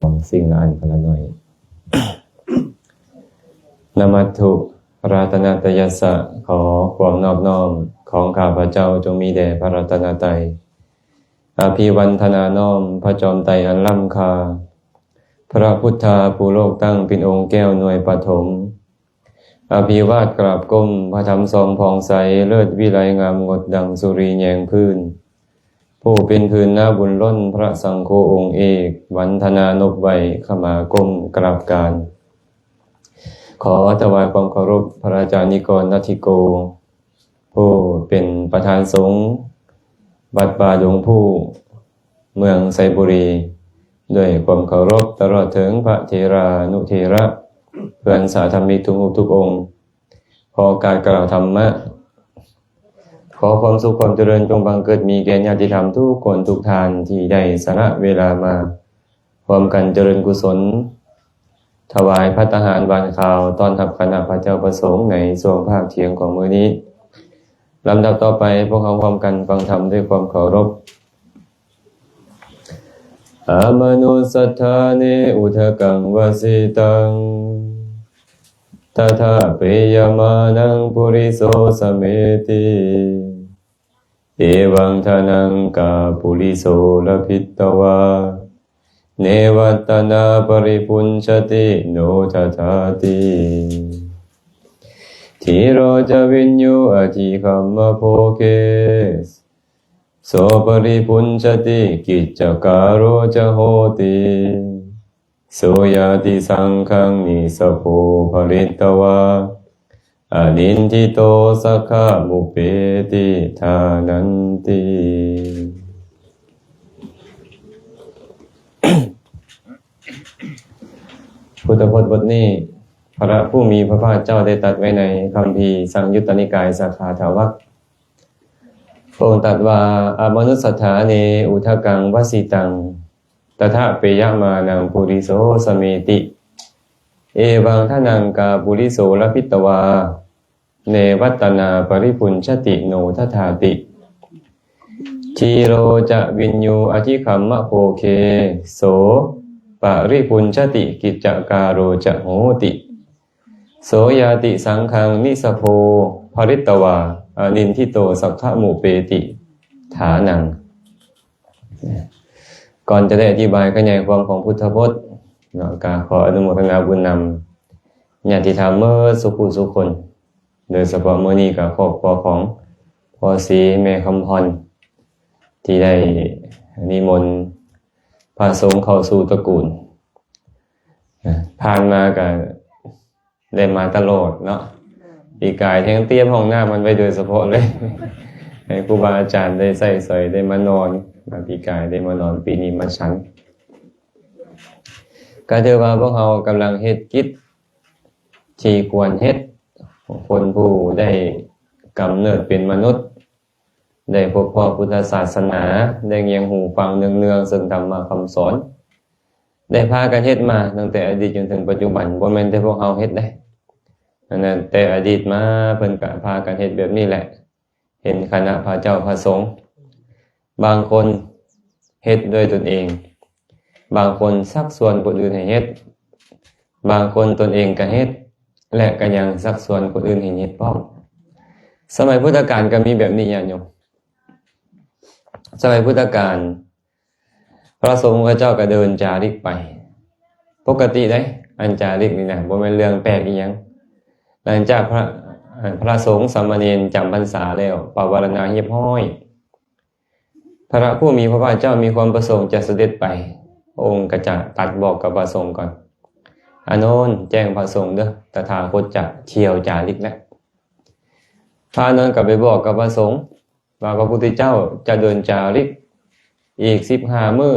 ຂອງສິ່ງລະອັນຄົນລະໜ້ອຍ. ນະມັດຖຸ ລັດຕະນະຕະຍັດສະ ຂໍຄວາມນອບນ້ອມຂອງຂ້າພະເຈົ້າຈົ່ງມີແດ່ພະລັດຕະນະໄຕ. ອະພິວັນທະນານ້ອມພະຈອມໄຕອັນລ້ຳຄ່າ, ພະພຸດທະຜູ້ໂລກຕັ້ງເປັນອົງແກ້ວໜ່ວຍປະຖົມ. ອະພິວາດກາບກົ້ມພະທຳສອງຜ່ອງໃສ, ເລີດວິໄລງາມງົດດັ່ງສຸຣີແຍງພື້ນ. ຜູ້ເປັນພື້ນນາບຸນລົ້ນ, ພະສັງໂຄອົງເອກ, ວັນທະນານົບໄຫວ້, ຂະມາກົ້ມກາບການ. ຂໍຖວາຍຄວາມເຄົາລົບພະອາຈານນິກອນ ນັດທິໂກ, ຜູ້ເປັນປະທານສົງວັດປ່າດົງພູ ເມືອງໄຊບູລີ, ດ້ວຍຄວາມເຄົາລົບຕະຫຼອດເຖິງພະເຖລານຸເຖລະ ເພື່ອນສາທຳມິກທຸກຮູບທຸກອົງ. ຂໍໂອກາດກ່າວທຳມະ. ຂໍຄວາມສຸກຄວາມຈະເລີນຈົ່ງບັງເກີດມີແກ່ຍາດຕິທຳທຸກຄົນທຸກທ່ານທີ່ໄດ້ສະຫຼະເວລາມາຮ່ວມກັນຈະເລີນກຸສົນ ຖວາຍພັດຕາຫານຫວານຄາວ ຕ້ອນຮັບຄະນະພະເຈົ້າພະສົງໃນຊ່ວງພາກທ່ຽງຂອງມື້ນີ້. ລຳດັບຕໍ່ໄປ, ພວກເຮົາຮ່ວມກັນຟັງທຳດ້ວຍຄວາມເຄົາລົບ. ອະມະນຸດສັດຖາເນ ອຸທະກັງວະສິຕັງ ຕະຖາເປຍະມານັງ ປຸລິໂສສະເມຕິ. ເອວັງທະນັງກາປຸລິໂສ ລະພິດຕະວາ ເນວັດຕະນາປະລິປຸນຊະຕິ ໂນທັດຖາຕິ. ທີໂຣຈະວິນຍູ ອະທິຄັມມະໂພເຄ ໂສປະລິປຸນຊະຕິ ກິດຈະກາໂຣຈະໂຫຕິ. ໂສຍາຕິສັງຄັງນິສະໂພ ຜະລິດຕະວາ ອະນິນທິໂຕ ສັກຂະມຸເປຕິ ທານັນຕິ. ພຸດທະພົດບົດນີ້ ພະຜູ້ມີພະພາກເຈົ້າໄດ້ຕັດໄວ້ໃນຄຳພີສັງຍຸດຕະນິກາຍ ສາຂາທະວັກ. ພະອົງຕັດວ່າ ອະມະນຸດສັດຖາເນ ອຸທະກັງວະສິຕັງ ຕະຖາເປຍະມານັງ ປຸລິໂສສະເມຕິ. ເອວັງທະນັງກາປຸລິໂສ ລະພິດຕະວາ ເນວັດຕະນາປະລິປຸນຊະຕິ ໂນທັດຖາຕິ. ທີໂຣຈະວິນຍູ ອະທິຄັມມະໂພເຄ ໂສປະລິປຸນຊະຕິ ກິດຈະກາໂຣຈະໂຫຕິ. ໂສຍາຕິສັງຄັງນິສະໂພ ຜະລິດຕະວາ ອະນິນທິໂຕ ສັກຂະມຸເປຕິ ທານັງ. ກ່ອນຈະໄດ້ອະທິບາຍຂະຫຍາຍຄວາມຂອງພຸດທະພົດເນາະ, ກະຂໍອະນຸໂມທະນາບຸນນຳຍາດຕິທຳເໝິດສຸຂູສຸຄົນ, ໂດຍສະເພາະມື້ນີ້ກະຄອບຄົວຂອງພໍ່ສີແມ່ຄຳພອນ ທີ່ໄດ້ນິມົນພະສົງເຂົ້າສູ່ຕະກູນ. ຜ່ານມາກະ ໄດ້ມາຕະຫຼອດເນາະ. ປີກາຍແຮງຕຽມຫ້ອງນ້ຳມັນໄວ້ໂດຍສະເພາະເລີຍ ໃຫ້ຄູບາອາຈານໄດ້ໃຊ້ສອຍ ໄດ້ມານອນ, ມາປີກາຍໄດ້ມານອນ, ປີນີ້ມາສັນ. ກໍຖືວ່າພວກເຮົາກຳລັງເຮັດກິດທີ່ຄວນເຮັດ. ຄົນຜູ້ໄດ້ກຳເນີດເປັນມະນຸດ ໄດ້ພົບພໍ້ພຸດທະສາສະໜາ, ໄດ້ງຽງຫູຟັງເນືອງໆ ເຊິ່ງທຳມະຄຳສອນ, ໄດ້ພາກັນເຮັດມາຕັ້ງແຕ່ອະດີດຈົນເຖິງປັດຈຸບັນ, ບໍ່ແມ່ນແຕ່ພວກເຮົາເຮັດເດ້. ອັນນັ້ນແຕ່ອະດີດມາເພິ່ນກະພາກັນເຮັດແບບນີ້ແຫຼະ. ເຫັນຄະນະພະເຈົ້າພະສົງ, ບາງຄົນເຮັດດ້ວຍຕົນເອງ, ບາງຄົນຊັກຊວນຄົນອື່ນໃຫ້ເຮັດ, ບາງຄົນຕົນເອງກະເຮັດ ແລະ ກະຍັງຊັກຊວນຄົນອື່ນໃຫ້ເຮັດພ້ອມ. ສະໄໝພຸດທະການກະມີແບບນີ້ ຍາດໂຍມ. ສະໄໝພຸດທະການ ພະສົງເຂົາເຈົ້າກະເດີນຈາລິກໄປ. ປົກກະຕິເດ້ ອັນຈາລິກນີ້ນະ ບໍ່ແມ່ນເລື່ອງແປກອີ່ຫຍັງ. ຫຼັງຈາກພະ ພະສົງສາມະເນນຈຳພັນສາແລ້ວ ປະວາລະນາຮຽບຮ້ອຍ, ພະຜູ້ມີພະພາກເຈົ້າມີຄວາມປະສົງຈະສະເດັດໄປ, ພະອົງກໍຈະຕັດບອກກັບພະສົງກ່ອນ, ອານົນ ແຈ້ງພະສົງເດີ້, ຕະຖາຄົດຈະທ່ຽວຈາລິກແລ້ວ. ພະອານົນກໍໄປບອກກັບພະສົງວ່າ ພະພຸດທະເຈົ້າຈະເດີນຈາລິກອີກສິບຫ້າມື້,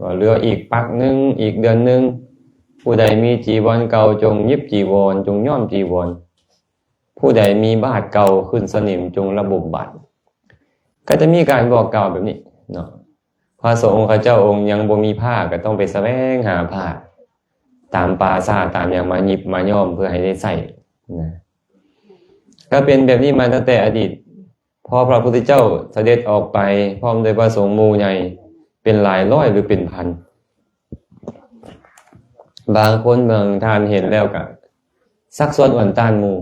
ວ່າເຫຼືອອີກປັກໜຶ່ງ, ອີກເດືອນໜຶ່ງ, ຜູ້ໃດມີຈີວອນເກົ່າ ຈົ່ງຫຍິບຈີວອນ, ຈົ່ງຍ້ອມຈີວອນ. ຜູ້ໃດມີບາດເກົ່າຂຶ້ນສະໜິມ ຈົ່ງລະບົບບາດ. ກໍຈະມີການບອກກ່າວແບບນີ້ເນາະ. ພະສົງເຂົາເຈົ້າອົງຍັງບໍ່ມີຜ້າ ກໍຕ້ອງໄປສະແຫວງຫາຜ້າຕາມປ່າຊ້າ ຕາມຫຍັງມາຫຍິບມາຍ້ອມເພື່ອໃຫ້ໄດ້ໃຊ້ນະ. ກໍເປັນແບບນີ້ມາຕັ້ງແຕ່ອະດີດ. ພໍພະພຸດທະເຈົ້າສະເດັດອອກໄປພ້ອມດ້ວຍພະສົງໝູ່ໃຫຍ່ເປັນຫຼາຍຮ້ອຍ ຫຼື ເປັນພັນ, ບາງຄົນບາງທ່ານເຫັນແລ້ວກະຊັກຊວນອວນຕ້ານໝູ່,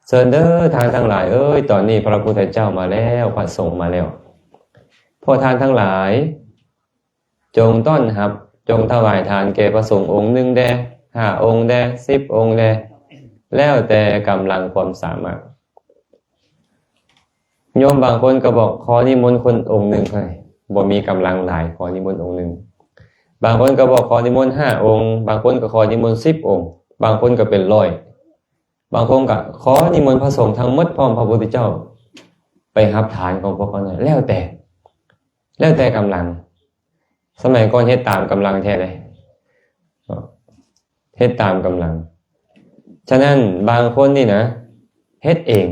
ເຊີນເດີທ່ານທັງຫຼາຍເອີຍ, ຕອນນີ້ພະພຸດທະເຈົ້າມາແລ້ວ, ພະສົງມາແລ້ວ. ພວກທ່ານທັງຫຼາຍ ຈົ່ງຕ້ອນຮັບ, ຈົ່ງຖວາຍທານແກ່ພະສົງອົງໜຶ່ງແດ່, ຫ້າອົງແດ່, ສິບອົງແດ່, ແລ້ວແຕ່ກຳລັງຄວາມສາມາດ. ໂຍມບາງຄົນກໍບອກ ຂໍນິມົນຄົນອົງໜຶ່ງ, ເຮີ້ຍ ບໍ່ມີກຳລັງຫຼາຍ, ຂໍນິມົນອົງໜຶ່ງ. ບາງຄົນກໍບອກ ຂໍນິມົນຫ້າອົງ, ບາງຄົນກໍຂໍນິມົນສິບອົງ, ບາງຄົນກໍເປັນຮ້ອຍ, ບາງຄົນກໍຂໍນິມົນພະສົງທັງໝົດ ພ້ອມພະພຸດທະເຈົ້າໄປຮັບທານຂອງພວກເຂົານັ້ນ, ແລ້ວແຕ່, ແລ້ວແຕ່ກຳລັງ. ສະໄໝກ່ອນເຮັດຕາມກຳລັງແທ້ເດ້, ເນາະ, ເຮັດຕາມກຳລັງ. ສະນັ້ນບາງຄົນນີ້ນະ ເຮັດເອງ,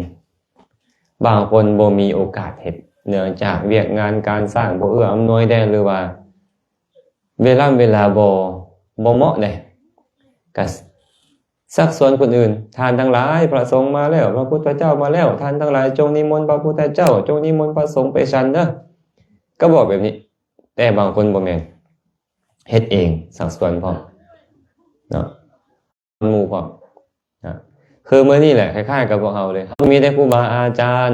ບາງຄົນບໍ່ມີໂອກາດເຮັດ ເນື່ອງຈາກວຽກງານການສ້າງບໍ່ເອື້ອອຳນວຍແດ່ ຫຼືວ່າເວລາ ເວລາບໍ່ ບໍ່ເໝາະເດ້, ກະຊັກຊວນຄົນອື່ນ, ທ່ານທັງຫຼາຍ ພະສົງມາແລ້ວ, ພະພຸດທະເຈົ້າມາແລ້ວ, ທ່ານທັງຫຼາຍ ຈົ່ງນິມົນພະພຸດທະເຈົ້າ, ຈົ່ງນິມົນພະສົງໄປສັນເດີ, ກໍບອກແບບນີ້. ແຕ່ບາງຄົນບໍ່ແມ່ນ, ເຮັດເອງ, ຊັກຊວນພ້ອມເນາະ, ໝູ່ພ້ອມນະ. ຄືມື້ນີ້ແຫຼະ ຄ້າຍໆກັບພວກເຮົາເລີຍ, ເຮົາມີແຕ່ຄູບາອາຈານ,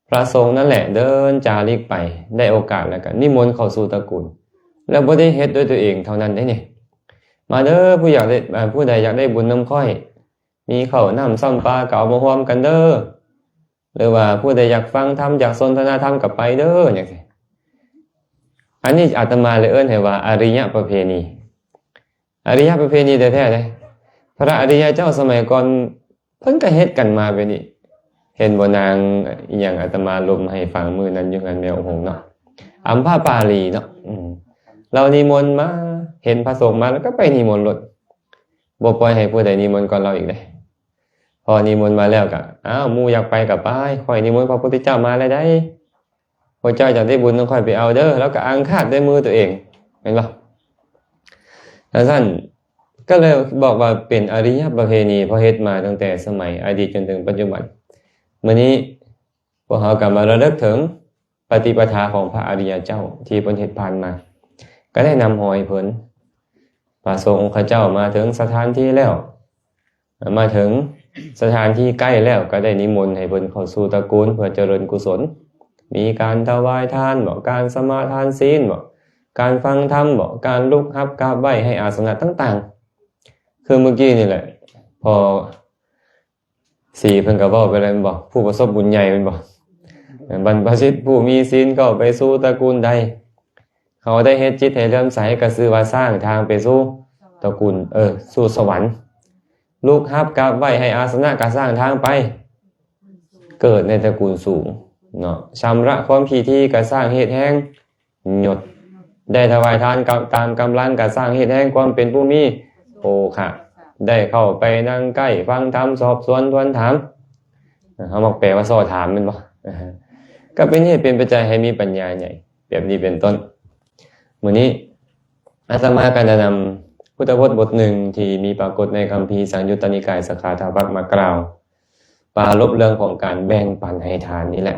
ພະສົງນັ້ນແຫຼະເດີນຈາລິກໄປ, ໄດ້ໂອກາດແລ້ວກໍນິມົນເຂົ້າສູ່ຕະກູນ, ແລ້ວບໍ່ໄດ້ເຮັດດ້ວຍຕົວເອງເທົ່ານັ້ນເດ້ນີ້. ມາເດີ ຜູ້ຢາກໄດ້ ເອີ ຜູ້ໃດຢາກໄດ້ບຸນນຳຂ້ອຍ, ມີເຂົ້ານ້ຳຊ້ຳປາກໍເອົາມາຮ່ວມກັນເດີ, ຫຼືວ່າຜູ້ໃດຢາກຟັງທຳ ຢາກສົນທະນາທຳກໍໄປເດີ ຈັ່ງຊີ້. ອັນນີ້ອາດຕະມາເລີຍເອີ້ນໃຫ້ວ່າອະລິຍະປະເພນີ, ອະລິຍະປະເພນີແທ້ໆເດ້. ພະອະລິຍະເຈົ້າສະໄໝກ່ອນເພິ່ນກໍເຮັດກັນມາແບບນີ້. ເຫັນບໍ່ ນາງອີ່ຫຍັງ ອາດຕະມາລົມໃຫ້ຟັງມື້ນັ້ນຢູ່ເຮືອນແມ່ອົງຫົງເນາະ, ອຳພະປາລີເນາະ, ອືມ ລາວນິມົນມາ ເຫັນພະສົງມາແລ້ວກໍໄປນິມົນໂລດ, ບໍ່ປ່ອຍໃຫ້ຜູ້ໃດນິມົນກ່ອນລາວອີກເດ້. ພໍນິມົນມາແລ້ວກໍ ອ້າວ ໝູ່ຢາກໄປກໍໄປ, ຂ້ອຍນິມົນພະພຸດທະເຈົ້າມາແລ້ວໃດ໋, ພວກເຈົ້າຢາກໄດ້ບຸນຕ້ອງຂ້ອຍໄປເອົາເດີ, ແລ້ວກໍອາງຄາດດ້ວຍມືຕົວເອງ, ແມ່ນບໍ່? ຈັ່ງຊັ້ນ ກໍເລີຍບອກວ່າເປັນອະລິຍະປະເພນີ, ເພາະເຮັດມາຕັ້ງແຕ່ສະໄໝອະດີດຈົນເຖິງປັດຈຸບັນ. ມື້ນີ້ພວກເຮົາກໍມາລະລຶກເຖິງ ປະຕິປະທາຂອງພະອະລິຍະເຈົ້າທີ່ເພິ່ນເຮັດຜ່ານມາ, ກໍໄດ້ນຳຮອຍເພິ່ນ, ພະສົງອົງຄະເຈົ້າມາເຖິງສະຖານທີ່ແລ້ວ, ມາເຖິງສະຖານທີ່ໃກ້ແລ້ວ, ກໍໄດ້ນິມົນໃຫ້ເພິ່ນເຂົ້າສູ່ຕະກູນເພື່ອຈະເລີນກຸສົນ, ມີການຖວາຍທານບໍ, ການສະມາທານສີນບໍ, ການຟັງທຳບໍ, ການລຸກຮັບກາບໄຫວ້ໃຫ້ອາສະນະຕ່າງໆ. ຄືມື້ກີ້ນີ້ແຫຼະ ພໍ ສີເພິ່ນກໍເວົ້າໄປແລ້ວແມ່ນບໍ່? ຜູ້ປະສົບບຸນໃຫຍ່ແມ່ນບໍ່? ບັນພະສິດຜູ້ມີສິນເຂົ້າໄປສູ່ຕະກູນໃດ, ເຮົາໄດ້ເຮັດຈິດໃຫ້ເຫຼື້ອມໃສ ກໍຊື່ວ່າສ້າງທາງໄປສູ່ຕະກູນ ເອີ ສູ່ສະຫວັນ, ລຸກຮັບກາບໄຫວ້ໃຫ້ອາສະນະ ກໍສ້າງທາງໄປເກີດໃນຕະກູນສູງເນາະ, ຊຳລະຄວາມຂີ້ຖີ່ ກໍສ້າງເຫດແຮງ ຍົດ, ໄດ້ຖວາຍທານກັບຕາມກຳລັງ ກໍສ້າງເຫດແຮງຄວາມເປັນຜູ້ມີໂພຄະ, ໄດ້ເຂົ້າໄປນັ່ງໃກ້ຟັງທຳ ສອບສວນທວນຖາມ, ເຮົາມັກແປວ່າສໍ່ຖາມແມ່ນບໍ່? ກໍເປັນເຫດເປັນປັດໄຈໃຫ້ມີປັນຍາໃຫຍ່ ແບບນີ້ເປັນຕົ້ນ. ມື້ນີ້ອາດຕະມາກໍໄດ້ນຳພຸດທະພົດບົດໜຶ່ງທີ່ມີປາກົດໃນຄຳພີສັງຍຸດຕະນິກາຍ ສະຂາທາວັກ ມາກ່າວປາລົບເລື່ອງຂອງການແບ່ງປັນໃຫ້ທານນີ້ແຫຼະ.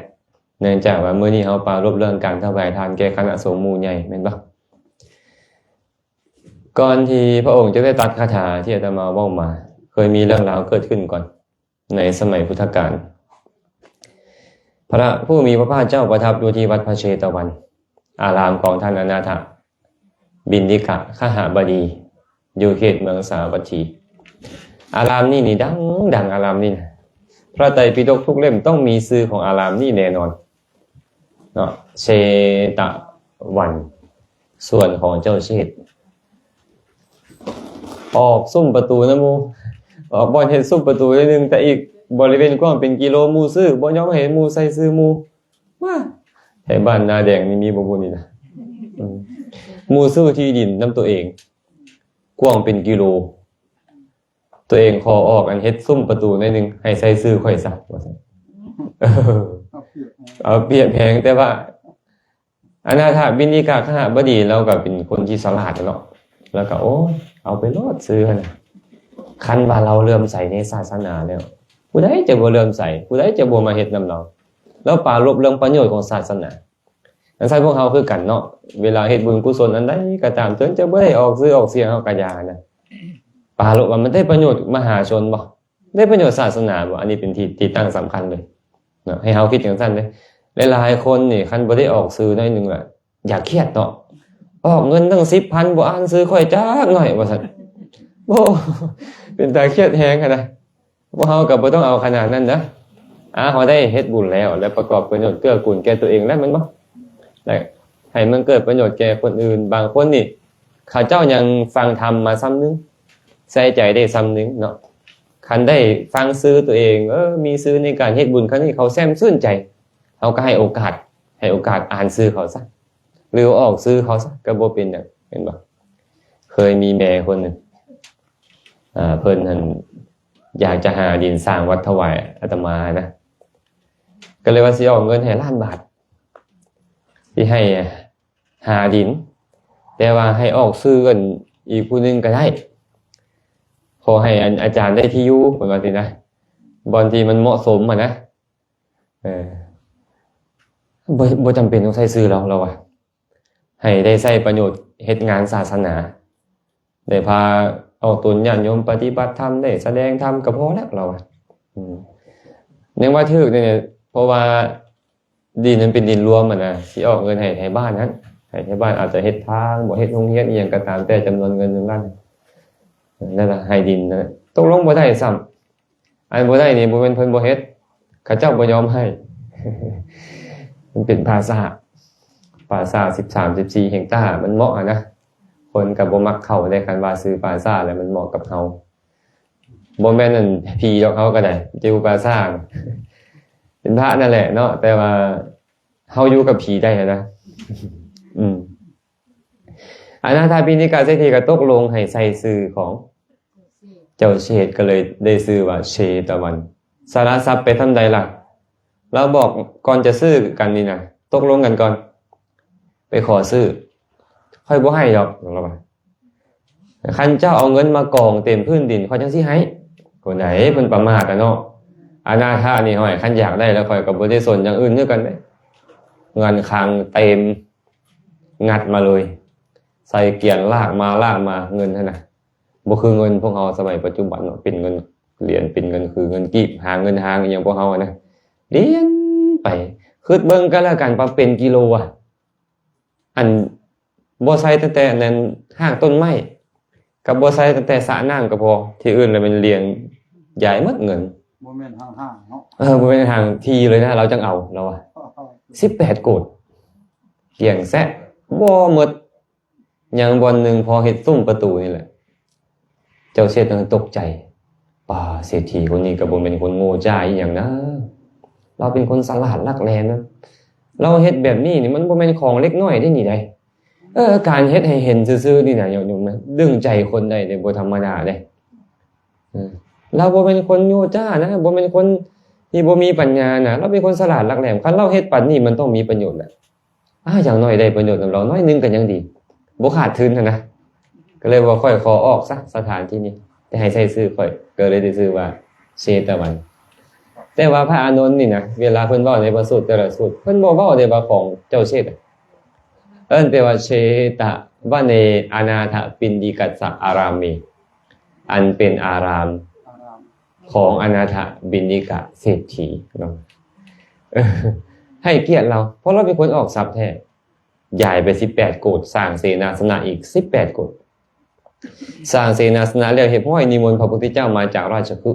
ເນື່ອງຈາກວ່າມື້ນີ້ເຮົາປາລົບເລື່ອງການຖວາຍທານແກ່ຄະນະສົງໝູ່ໃຫຍ່ແມ່ນບໍ່? ກ່ອນທີ່ພະອົງຈະໄດ້ຕັດຄາຖາທີ່ອາດຕະມາເວົ້າມາ, ເຄີຍມີເລື່ອງລາວເກີດຂຶ້ນກ່ອນໃນສະໄໝພຸດທະການ. ພະຜູ້ມີພະພາກເຈົ້າປະທັບຢູ່ທີ່ວັດພະເຊຕະວັນ, ອາລາມຂອງທ່ານອະນາຖະ ບິນດິກະຄະຫະບະດີ ຢູ່ເຂດເມືອງສາວັດຖີ. ອາລາມນີ້ນີ້ດັງໆ ອາລາມນີ້ນະ, ພະໄຕປິດົກທຸກເຫຼັ້ມຕ້ອງມີຊື່ຂອງອາລາມນີ້ແນ່ນອນເນາະ, ເຊຕະວັນ, ສວນຂອງເຈົ້າເຊດ. ອອກຊຸມປະຕູນຳໝູ່, ອອກບ່ອນເຮັດຊຸມປະຕູໜ້ອຍໜຶ່ງ, ແຕ່ອີກບໍລິເວນກວ້າງເປັນກິໂລ, ໝູ່ຊື່ບໍ່ຍອມໃຫ້ໝູ່ໃສ່ຊື່ໝູ່. ວ່າ ແຖວບ້ານນາແດງນີ້ມີບໍ່ບຸນນີ້ນະ? ອືມ ໝູ່ຊື້ທີ່ດິນນຳຕົວເອງ ກວ້າງເປັນກິໂລ, ຕົວເອງຂໍອອກ ອັນເຮັດຊຸມປະຕູໜ້ອຍໜຶ່ງ ໃຫ້ໃສ່ຊື່ຂ້ອຍຊະ ວ່າຊັ້ນ. ເອີ ເອົາປຽບແຮງ ແຕ່ວ່າອະນາຖະບິນດິກະຄະຫະບະດີ ລາວກໍເປັນຄົນທີ່ສະຫຼາດເນາະ, ລາວກໍ ໂອ້ຍ ເອົາໄປໂລດຊື່ຫັ້ນນະ, ຄັນວ່າລາວເຫຼື້ອມໃສໃນສາສະໜາແລ້ວ ຜູ້ໃດຈະບໍ່ເຫຼື້ອມໃສ, ຜູ້ໃດຈະບໍ່ມາເຮັດນຳລາວ. ລາວປາລົບເລື່ອງປະໂຫຍດຂອງສາສະໜາ, ອັນຊັ້ນພວກເຮົາຄືກັນເນາະ ເວລາເຮັດບຸນກຸສົນອັນໃດກໍຕາມ ເຖິງຈະບໍ່ໄດ້ອອກຊື່ອອກສຽງ ເຮົາກໍຢ່ານະ ປາໂລດວ່າມັນໄດ້ປະໂຫຍດມະຫາຊົນບໍ່? ໄດ້ປະໂຫຍດສາສະໜາບໍ່? ອັນນີ້ເປັນທີ່ ທີ່ຕັ້ງສຳຄັນເລີຍເນາະ ໃຫ້ເຮົາຄິດຈັ່ງຊັ້ນເດ້. ຫຼາຍໆຄົນນີ້ ຄັນບໍ່ໄດ້ອອກຊື່ໜ້ອຍໜຶ່ງລະ ຢ່າຄຽດເນາະ ອອກເງິນຕັ້ງສິບພັນ ບໍ່ອ່ານຊື່ຂ້ອຍຈັກໜ້ອຍ ວ່າຊັ້ນ. ໂອ້ ເປັນຕາຄຽດແຮງຫັ້ນນະ. ພວກເຮົາກໍບໍ່ຕ້ອງເອົາຂະໜາດນັ້ນນະ. ອາ ເຮົາໄດ້ເຮັດບຸນແລ້ວ ແລະ ປະກອບປະໂຫຍດເກື້ອກູນແກ່ຕົວເອງແລ້ວແມ່ນບໍ່? ແລະ ໃຫ້ມັນເກີດປະໂຫຍດແກ່ຄົນອື່ນ. ບາງຄົນນີ້ ເຂົາເຈົ້າຍັງຟັງທຳມາຊ່ຳໜຶ່ງ ໃສ່ໃຈໄດ້ຊ່ຳໜຶ່ງເນາະ. ຄັນໄດ້ຟັງຊື່ຕົວເອງ ເອີ ມີຊື່ໃນການເຮັດບຸນຄັ້ງນີ້ ເຂົາແຊ່ມຊື່ນໃຈ ເຮົາກໍໃຫ້ໂອກາດ ໃຫ້ໂອກາດອ່ານຊື່ເຂົາຊະ ຫຼືອອກຊື່ເຂົາຊະ ກໍບໍ່ເປັນຫຍັງ ແມ່ນບໍ່? ເຄີຍມີແມ່ຄົນໜຶ່ງ ເອີ ເພິ່ນຫັ້ນຢາກຈະຫາດິນສ້າງວັດຖວາຍອາດຕະມານະ ກໍເລີຍວ່າຊິອອກເງິນໃຫ້ລ້ານບາດ ຊິໃຫ້ຫາດິນ ແຕ່ວ່າໃຫ້ອອກຊື່ກັນອີກຜູ້ໜຶ່ງກໍໄດ້ ຂໍໃຫ້ອັນ ອາຈານໄດ້ທີ່ຢູ່ ເພິ່ນວ່າຊີ້ນະ ບ່ອນທີ່ມັນເໝາະສົມຫັ້ນນະ. ເອີ ບໍ່ ບໍ່ຈຳເປັນຕ້ອງໃຊ້ຊື່ລາວ ລາວວ່າ ໃຫ້ໄດ້ໃຊ້ປະໂຫຍດເຮັດງານສາສະໜາ ໄດ້ພາອອກຕົນຍາດໂຍມປະຕິບັດທຳ ໄດ້ສະແດງທຳກໍພໍແລ້ວ ລາວວ່າ. ອືມ ຍັງວ່າຖືກນີ້ ເພາະວ່າດິນມັນເປັນດິນລວມຫັ້ນນະ ຊິອອກເງິນໃຫ້ໄທບ້ານຫັ້ນ ໃຫ້ໄທບ້ານອາດຈະເຮັດທາງ ບໍ່ເຮັດໂຮງຮຽນອີ່ຫຍັງກໍຕາມແຕ່ ຈຳນວນເງິນໜຶ່ງລ້ານ ນັ້ນລະ ໃຫ້ດິນນັ້ນ ຕົກລົງບໍ່ໄດ້ຊ້ຳ. ອັນບໍ່ໄດ້ນີ້ບໍ່ແມ່ນເພິ່ນບໍ່ເຮັດ ເຂົາເຈົ້າບໍ່ຍອມໃຫ້ ມັນເປັນປ່າຊ້າ ປ່າຊ້າສິບສາມ ສິບສີ່ເຮັກຕາ ມັນເໝາະຫັ້ນນະ ຄົນກໍບໍ່ມັກເຂົ້າເດ້ ຄັນວ່າຊື່ປ່າຊ້າແລ້ວມັນເໝາະກັບເຮົາ ບໍ່ແມ່ນອັນຜີດອກ ເຮົາກໍໄດ້ຢູ່ປ່າຊ້າ ເປັນພະນັ້ນແຫຼະເນາະ ແຕ່ວ່າເຮົາຢູ່ກັບຜີໄດ້ຫັ້ນນະ. ອືມ ອະນາຖະປິນດິກະເສດຖີກໍຕົກລົງໃຫ້ໃສ່ຊື່ຂອງ ເຈົ້າເຊດ ກໍເລີຍໄດ້ຊື່ວ່າເຊຕະວັນ ສາລະຊັບໄປທຳໃດລະ? ລາວບອກກ່ອນຈະຊື້ກັນນີ້ນະ ຕົກລົງກັນກ່ອນ ໄປຂໍຊື້ ຂ້ອຍບໍ່ໃຫ້ດອກ ລາວວ່າ ຄັນເຈົ້າເອົາເງິນມາກອງເຕັມພື້ນດິນ ຂ້ອຍຈັ່ງຊິໃຫ້. ຄົນໃດເພິ່ນປະໝາດລະເນາະ ອະນາຖະນີ້ ຫ້ອຍ ຄັນຢາກໄດ້ລະ ຂ້ອຍກໍບໍ່ໄດ້ສົນຢ່າງອື່ນຄືກັນເດ້ ເງິນຄັງເຕັມ ງັດມາເລີຍ ໃສ່ກຽນ ລາກມາ ລາກມາ ເງິນຫັ້ນນະ ບໍ່ຄືເງິນພວກເຮົາສະໄໝປັດຈຸບັນເນາະ ເປັນເງິນຫຼຽນ ເປັນເງິນຄືເງິນກີບ ຫາເງິນຫາງອີ່ຫຍັງພວກເຮົາຫັ້ນນະ ຫຼຽນໄປ ຄຶດເບິ່ງກໍແລ້ວກັນວ່າເປັນກິໂລອະ ອັນ ບໍ່ໃສ່ຕັ້ງແຕ່ອັນນັ້ນ ຮາກຕົ້ນໄມ້ ກັບບໍ່ໃສ່ຕັ້ງແຕ່ສະນ້ຳກໍພໍ ທີ່ອື່ນລະແມ່ນຫຼຽນຢາຍໝົດເງິນ ບໍ່ແມ່ນຫ້າງໆເນາະ ເອີ ບໍ່ແມ່ນຫ້າງທີ່ເລີຍນະ ລາວຈັ່ງເອົາ ລາວວ່າ ສິບແປດໂກດ ກຽງແຊະ ບໍ່ໝົດ ຍັງບ່ອນໜຶ່ງ ພໍເຮັດສຸ້ມປະຕູນີ້ແຫຼະ ເຈົ້າເຊດນັ້ນຕົກໃຈ ປ້າ ເສດຖີຄົນນີ້ກໍບໍ່ແມ່ນຄົນໂງ່ຈ້າອີ່ຫຍັງນະ ລາວເປັນຄົນສະຫຼາດຫຼັກແຫຼມນະ ລາວເຮັດແບບນີ້ນີ້ ມັນບໍ່ແມ່ນຂອງເລັກນ້ອຍເດ້ນີ້ໃດ ເອີ ການເຮັດໃຫ້ເຫັນຊື່ໆນີ້ນະ ໂຍມນະ ດຶງໃຈຄົນໄດ້ເດ້ ບໍ່ທຳມະດາເດ້ ເອີ ລາວບໍ່ແມ່ນຄົນໂງ່ຈ້ານະ ບໍ່ແມ່ນຄົນທີ່ບໍ່ມີປັນຍານະ ລາວເປັນຄົນສະຫຼາດຫຼັກແຫຼມ ຄັນລາວເຮັດປານນີ້ ມັນຕ້ອງມີປະໂຫຍດແຫຼະ ອາ ຢ່າງໜ້ອຍໄດ້ປະໂຫຍດນຳລາວໜ້ອຍໜຶ່ງກໍຍັງດີ ບໍ່ຂາດທຶນຫັ້ນນະ ກໍເລີຍວ່າຂ້ອຍຂໍອອກຊະສະຖານທີ່ນີ້ ແຕ່ໃຫ້ໃຊ້ຊື່ຂ້ອຍ ກໍເລີຍໄດ້ຊື່ວ່າເຊຕະວັນ ແຕ່ວ່າພະອານົນນີ້ນະ ເວລາເພິ່ນເວົ້າໃນພະສູດແຕ່ລະສູດ ເພິ່ນບໍ່ເວົ້າເດ້ວ່າຂອງເຈົ້າເຊດ ເອີ້ນແຕ່ວ່າເຊຕະວະເນ ອະນາຖະປິນດິກັດສະອາຣາເມ ອັນເປັນອາຣາມ ອາຣາມ ຂອງອະນາຖະປິນດິກະເສດຖີເນາະ ໃຫ້ກຽດລາວ ເພາະລາວເປັນຄົນອອກຊັບແທ້ ຢາຍໄປສິບແປດໂກດ ສ້າງເສນາສະນະອີກສິບແປດໂກດ ສ້າງເສນາສະນະແລ້ວຮຽບຮ້ອຍ ນິມົນພະພຸດທະເຈົ້າມາຈາກລາຊະຄຶ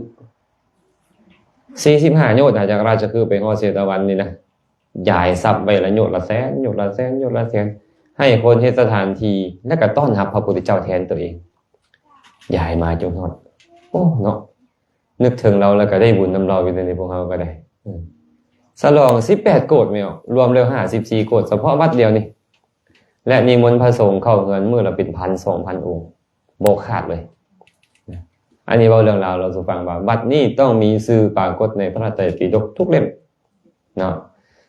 ສີ່ສິບຫ້າໂຍດນະ ຈາກລາຊະຄຶໄປຮອດເຊຕະວັນນີ້ນະ ຢາຍຊັບໄວ້ລະໂຍດລະແສນ ໂຍດລະແສນ ໂຍດລະແສນ ໃຫ້ຄົນເຮັດສະຖານທີ່ ແລ້ວກໍຕ້ອນຮັບພະພຸດທະເຈົ້າແທນຕົວເອງ ຢາຍມາຈົນຮອດ ໂອ້ ເນາະ ນຶກເຖິງລາວແລ້ວກໍໄດ້ບຸນນຳລາວຢູ່ໃດ໋ ພວກເຮົາກໍໄດ້ ເອີ ສະຫຼອງສິບແປດໂກດແມ່ນ ລວມແລ້ວຫ້າສິບສີ່ໂກດ ສະເພາະວັດດຽວນີ້ ແລະ ນິມົນພະສົງເຂົ້າເຮືອນມື້ລະເປັນພັນສອງພັນອົງ ບໍ່ຂາດເລີຍ. ອັນນີ້ເວົ້າເລື່ອງລາວລາວສູ່ຟັງວ່າ ວັດນີ້ຕ້ອງມີຊື່ປາກົດໃນພະໄຕປິດົກທຸກເຫຼັ້ມເນາະ.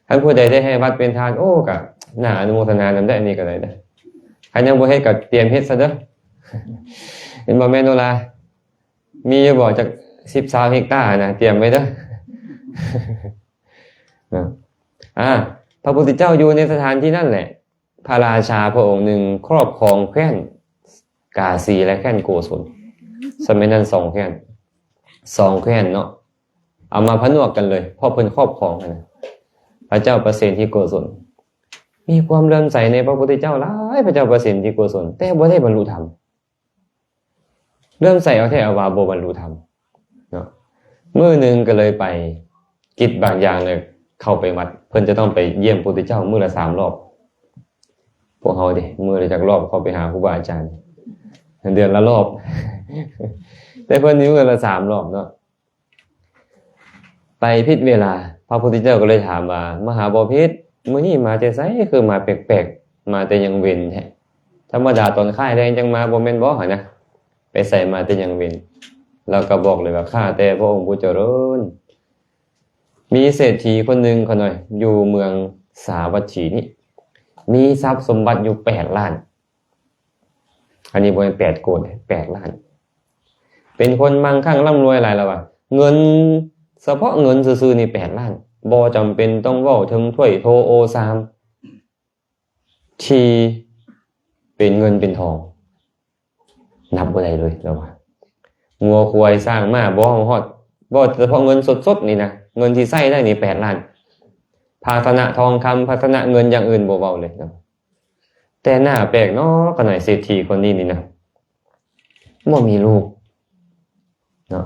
ຄັນຜູ້ໃດໄດ້ໃຫ້ວັດເປັນທານ ໂອ້ ກະໜ້າອະນຸໂມທະນານຳໄດ້ ອັນນີ້ກໍໄດ້ເດີ. ຄັນຍັງບໍ່ເຮັດກໍຕຽມເຮັດຊະເດີ. ເຫັນບໍ່ແມ່ໂນລາ? ມີຢູ່ບໍ່ຈັກສິບຊາວເຮັກຕານະ? ຕຽມໄວ້ເດີ. ເນາະ ອາ ພະພຸດທະເຈົ້າຢູ່ໃນສະຖານທີ່ນັ້ນແຫຼະ. ພະລາຊາພະອົງໜຶ່ງຄອບຄອງແຄວ້ນກາສີ ແລະ ແຄວ້ນໂກສົນ. ສະໄໝນັ້ນສອງແຄວ້ນ ສອງແຄວ້ນເນາະ ເອົາມາຜະນວກກັນເລີຍ ເພາະເພິ່ນຄອບຄອງຫັ້ນນະ. ພະເຈົ້າປະເສນທິໂກສົນ ມີຄວາມເຫຼື້ອມໃສໃນພະພຸດທະເຈົ້າຫຼາຍ, ພະເຈົ້າປະເສນທິໂກສົນ ແຕ່ບໍ່ໄດ້ບັນລຸທຳ. ເລື່ອມໃສເອົາແທ້ເອົາວ່າບໍ່ບັນລຸທຳເນາະ. ມື້ໜຶ່ງກໍເລີຍໄປກິດບາງຢ່າງ ເລີຍເຂົ້າໄປວັດ. ເພິ່ນຈະຕ້ອງໄປຢ້ຽມພຸດທະເຈົ້າມື້ລະສາມລອບ. ພວກເຮົາເດ ມື້ລະຈັກລອບເຂົ້າໄປຫາຄູບາອາຈານ? ເດືອນລະລອບ. ແຕ່ເພິ່ນນີ້ມື້ລະສາມລອບເນາະ. ໄປຜິດເວລາ, ພະພຸດທະເຈົ້າກໍເລີຍຖາມວ່າ ມະຫາບໍພິດ ມື້ນີ້ມາແຕ່ໃສ? ຄືມາແປກໆ ມາແຕ່ຍັງເວັນແທ້? ທຳມະດາຕອນຄ້າຍແລງຈັ່ງມາ ບໍ່ແມ່ນບໍຫັ້ນນະ? ໄປໃສມາແຕ່ຍັງເວັນ? ລາວກໍບອກເລີຍວ່າ ຂ້າແຕ່ພະອົງຜູ້ຈະເລີນ ມີເສດຖີຄົນໜຶ່ງ ຂ້ານ້ອຍ ຢູ່ເມືອງສາວັດຖີນີ້ ມີຊັບສົມບັດຢູ່ແປດລ້ານ. ອັນນີ້ບໍ່ແມ່ນແປດໂກດເດ້ ແປດລ້ານ. ເປັນຄົນມັ່ງຄັ່ງລ່ຳລວຍຫຼາຍ ລາວວ່າ ເງິນ ສະເພາະເງິນຊື່ໆນີ້ແປດລ້ານ ບໍ່ຈຳເປັນຕ້ອງເວົ້າເຖິງຖ້ວຍໂຖໂອຊາມ ທີ່ເປັນເງິນເປັນທອງ ນັບບໍ່ໄດ້ເລີຍ ລາວວ່າ. ງົວຄວາຍຊ້າງມ້າບໍ່ເຮົາຮອດ ເວົ້າສະເພາະເງິນສົດໆນີ້ນະ ເງິນທີ່ໃຊ້ໄດ້ນີ້ແປດລ້ານ. ພາຊະນະທອງຄຳ ພາຊະນະເງິນຢ່າງອື່ນບໍ່ເວົ້າເລີຍ ແຕ່ໜ້າແປກເນາະ ຂະນ້ອຍເສດຖີຄົນນີ້ນີ້ນະ ບໍ່ມີລູກເນາະ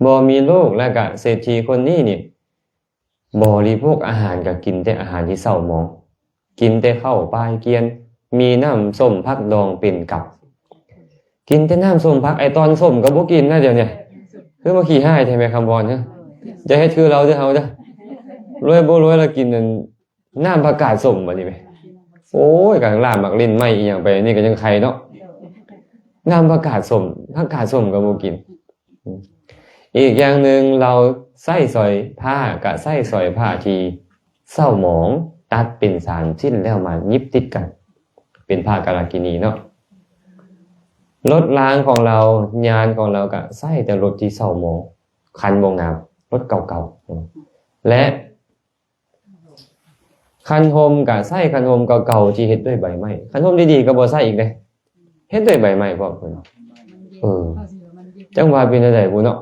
ບໍ່ມີລູກ ແລ້ວກະເສດຖີຄົນນີ້ນີ້ ບໍລິໂພກອາຫານກໍກິນແຕ່ອາຫານທີ່ເສົ້າໝອງ ກິນແຕ່ເຂົ້າປາຍກຽນ ມີນ້ຳສົ້ມຜັກດອງເປັນກັບ ກິນແຕ່ນ້ຳສົ້ມຜັກ ໄອ້ຕອນສົ້ມກໍບໍ່ກິນນະ ດຽວນີ້ ຄືວ່າຂີ້ຮ້າຍແທ້ແມ່ຄຳພອນເອີຍ. ຢ່າເຮັດຄືລາວເດີເຮົາເດີ ລວຍບໍ່ລວຍລະກິນອັນ ນ້ຳຜັກກາດສົ້ມບັດນີ້ແມ. ໂອ້ຍ ກຳລັງລ້າງໝາກຫຼິ້ນໄມ້ອີ່ຫຍັງໄປ ນີ້ກໍຍັງໄຄເນາະ ນ້ຳຜັກກາດສົ້ມ ຜັກກາດສົ້ມກໍບໍ່ກິນ. ອີກຢ່າງໜຶ່ງ ລາວໃຊ້ສອຍຜ້າ ກະໃຊ້ສອຍຜ້າທີ່ເສົ້າໝອງ ຕັດເປັນສາມຊິ້ນແລ້ວມາຫຍິບຕິດກັນ ເປັນຜ້າກາລະກິນີເນາະ. ລົດລາງຂອງລາວ ຍານຂອງລາວກະໃຊ້ແຕ່ລົດທີ່ເສົ້າໝອງ ຄັນບໍ່ງາມ ລົດເກົ່າໆ ແລະ ຄັນຮົ່ມກະໃຊ້ຄັນຮົ່ມເກົ່າໆທີ່ເຮັດດ້ວຍໃບໄມ້ ຄັນຮົ່ມດີໆກໍບໍ່ໃຊ້ອີກເດ້ ເຮັດດ້ວຍໃບໄມ້ພ້ອມເພິ່ນ. ເອີ ຈັ່ງວ່າເປັນແນວໃດບຸເນາະ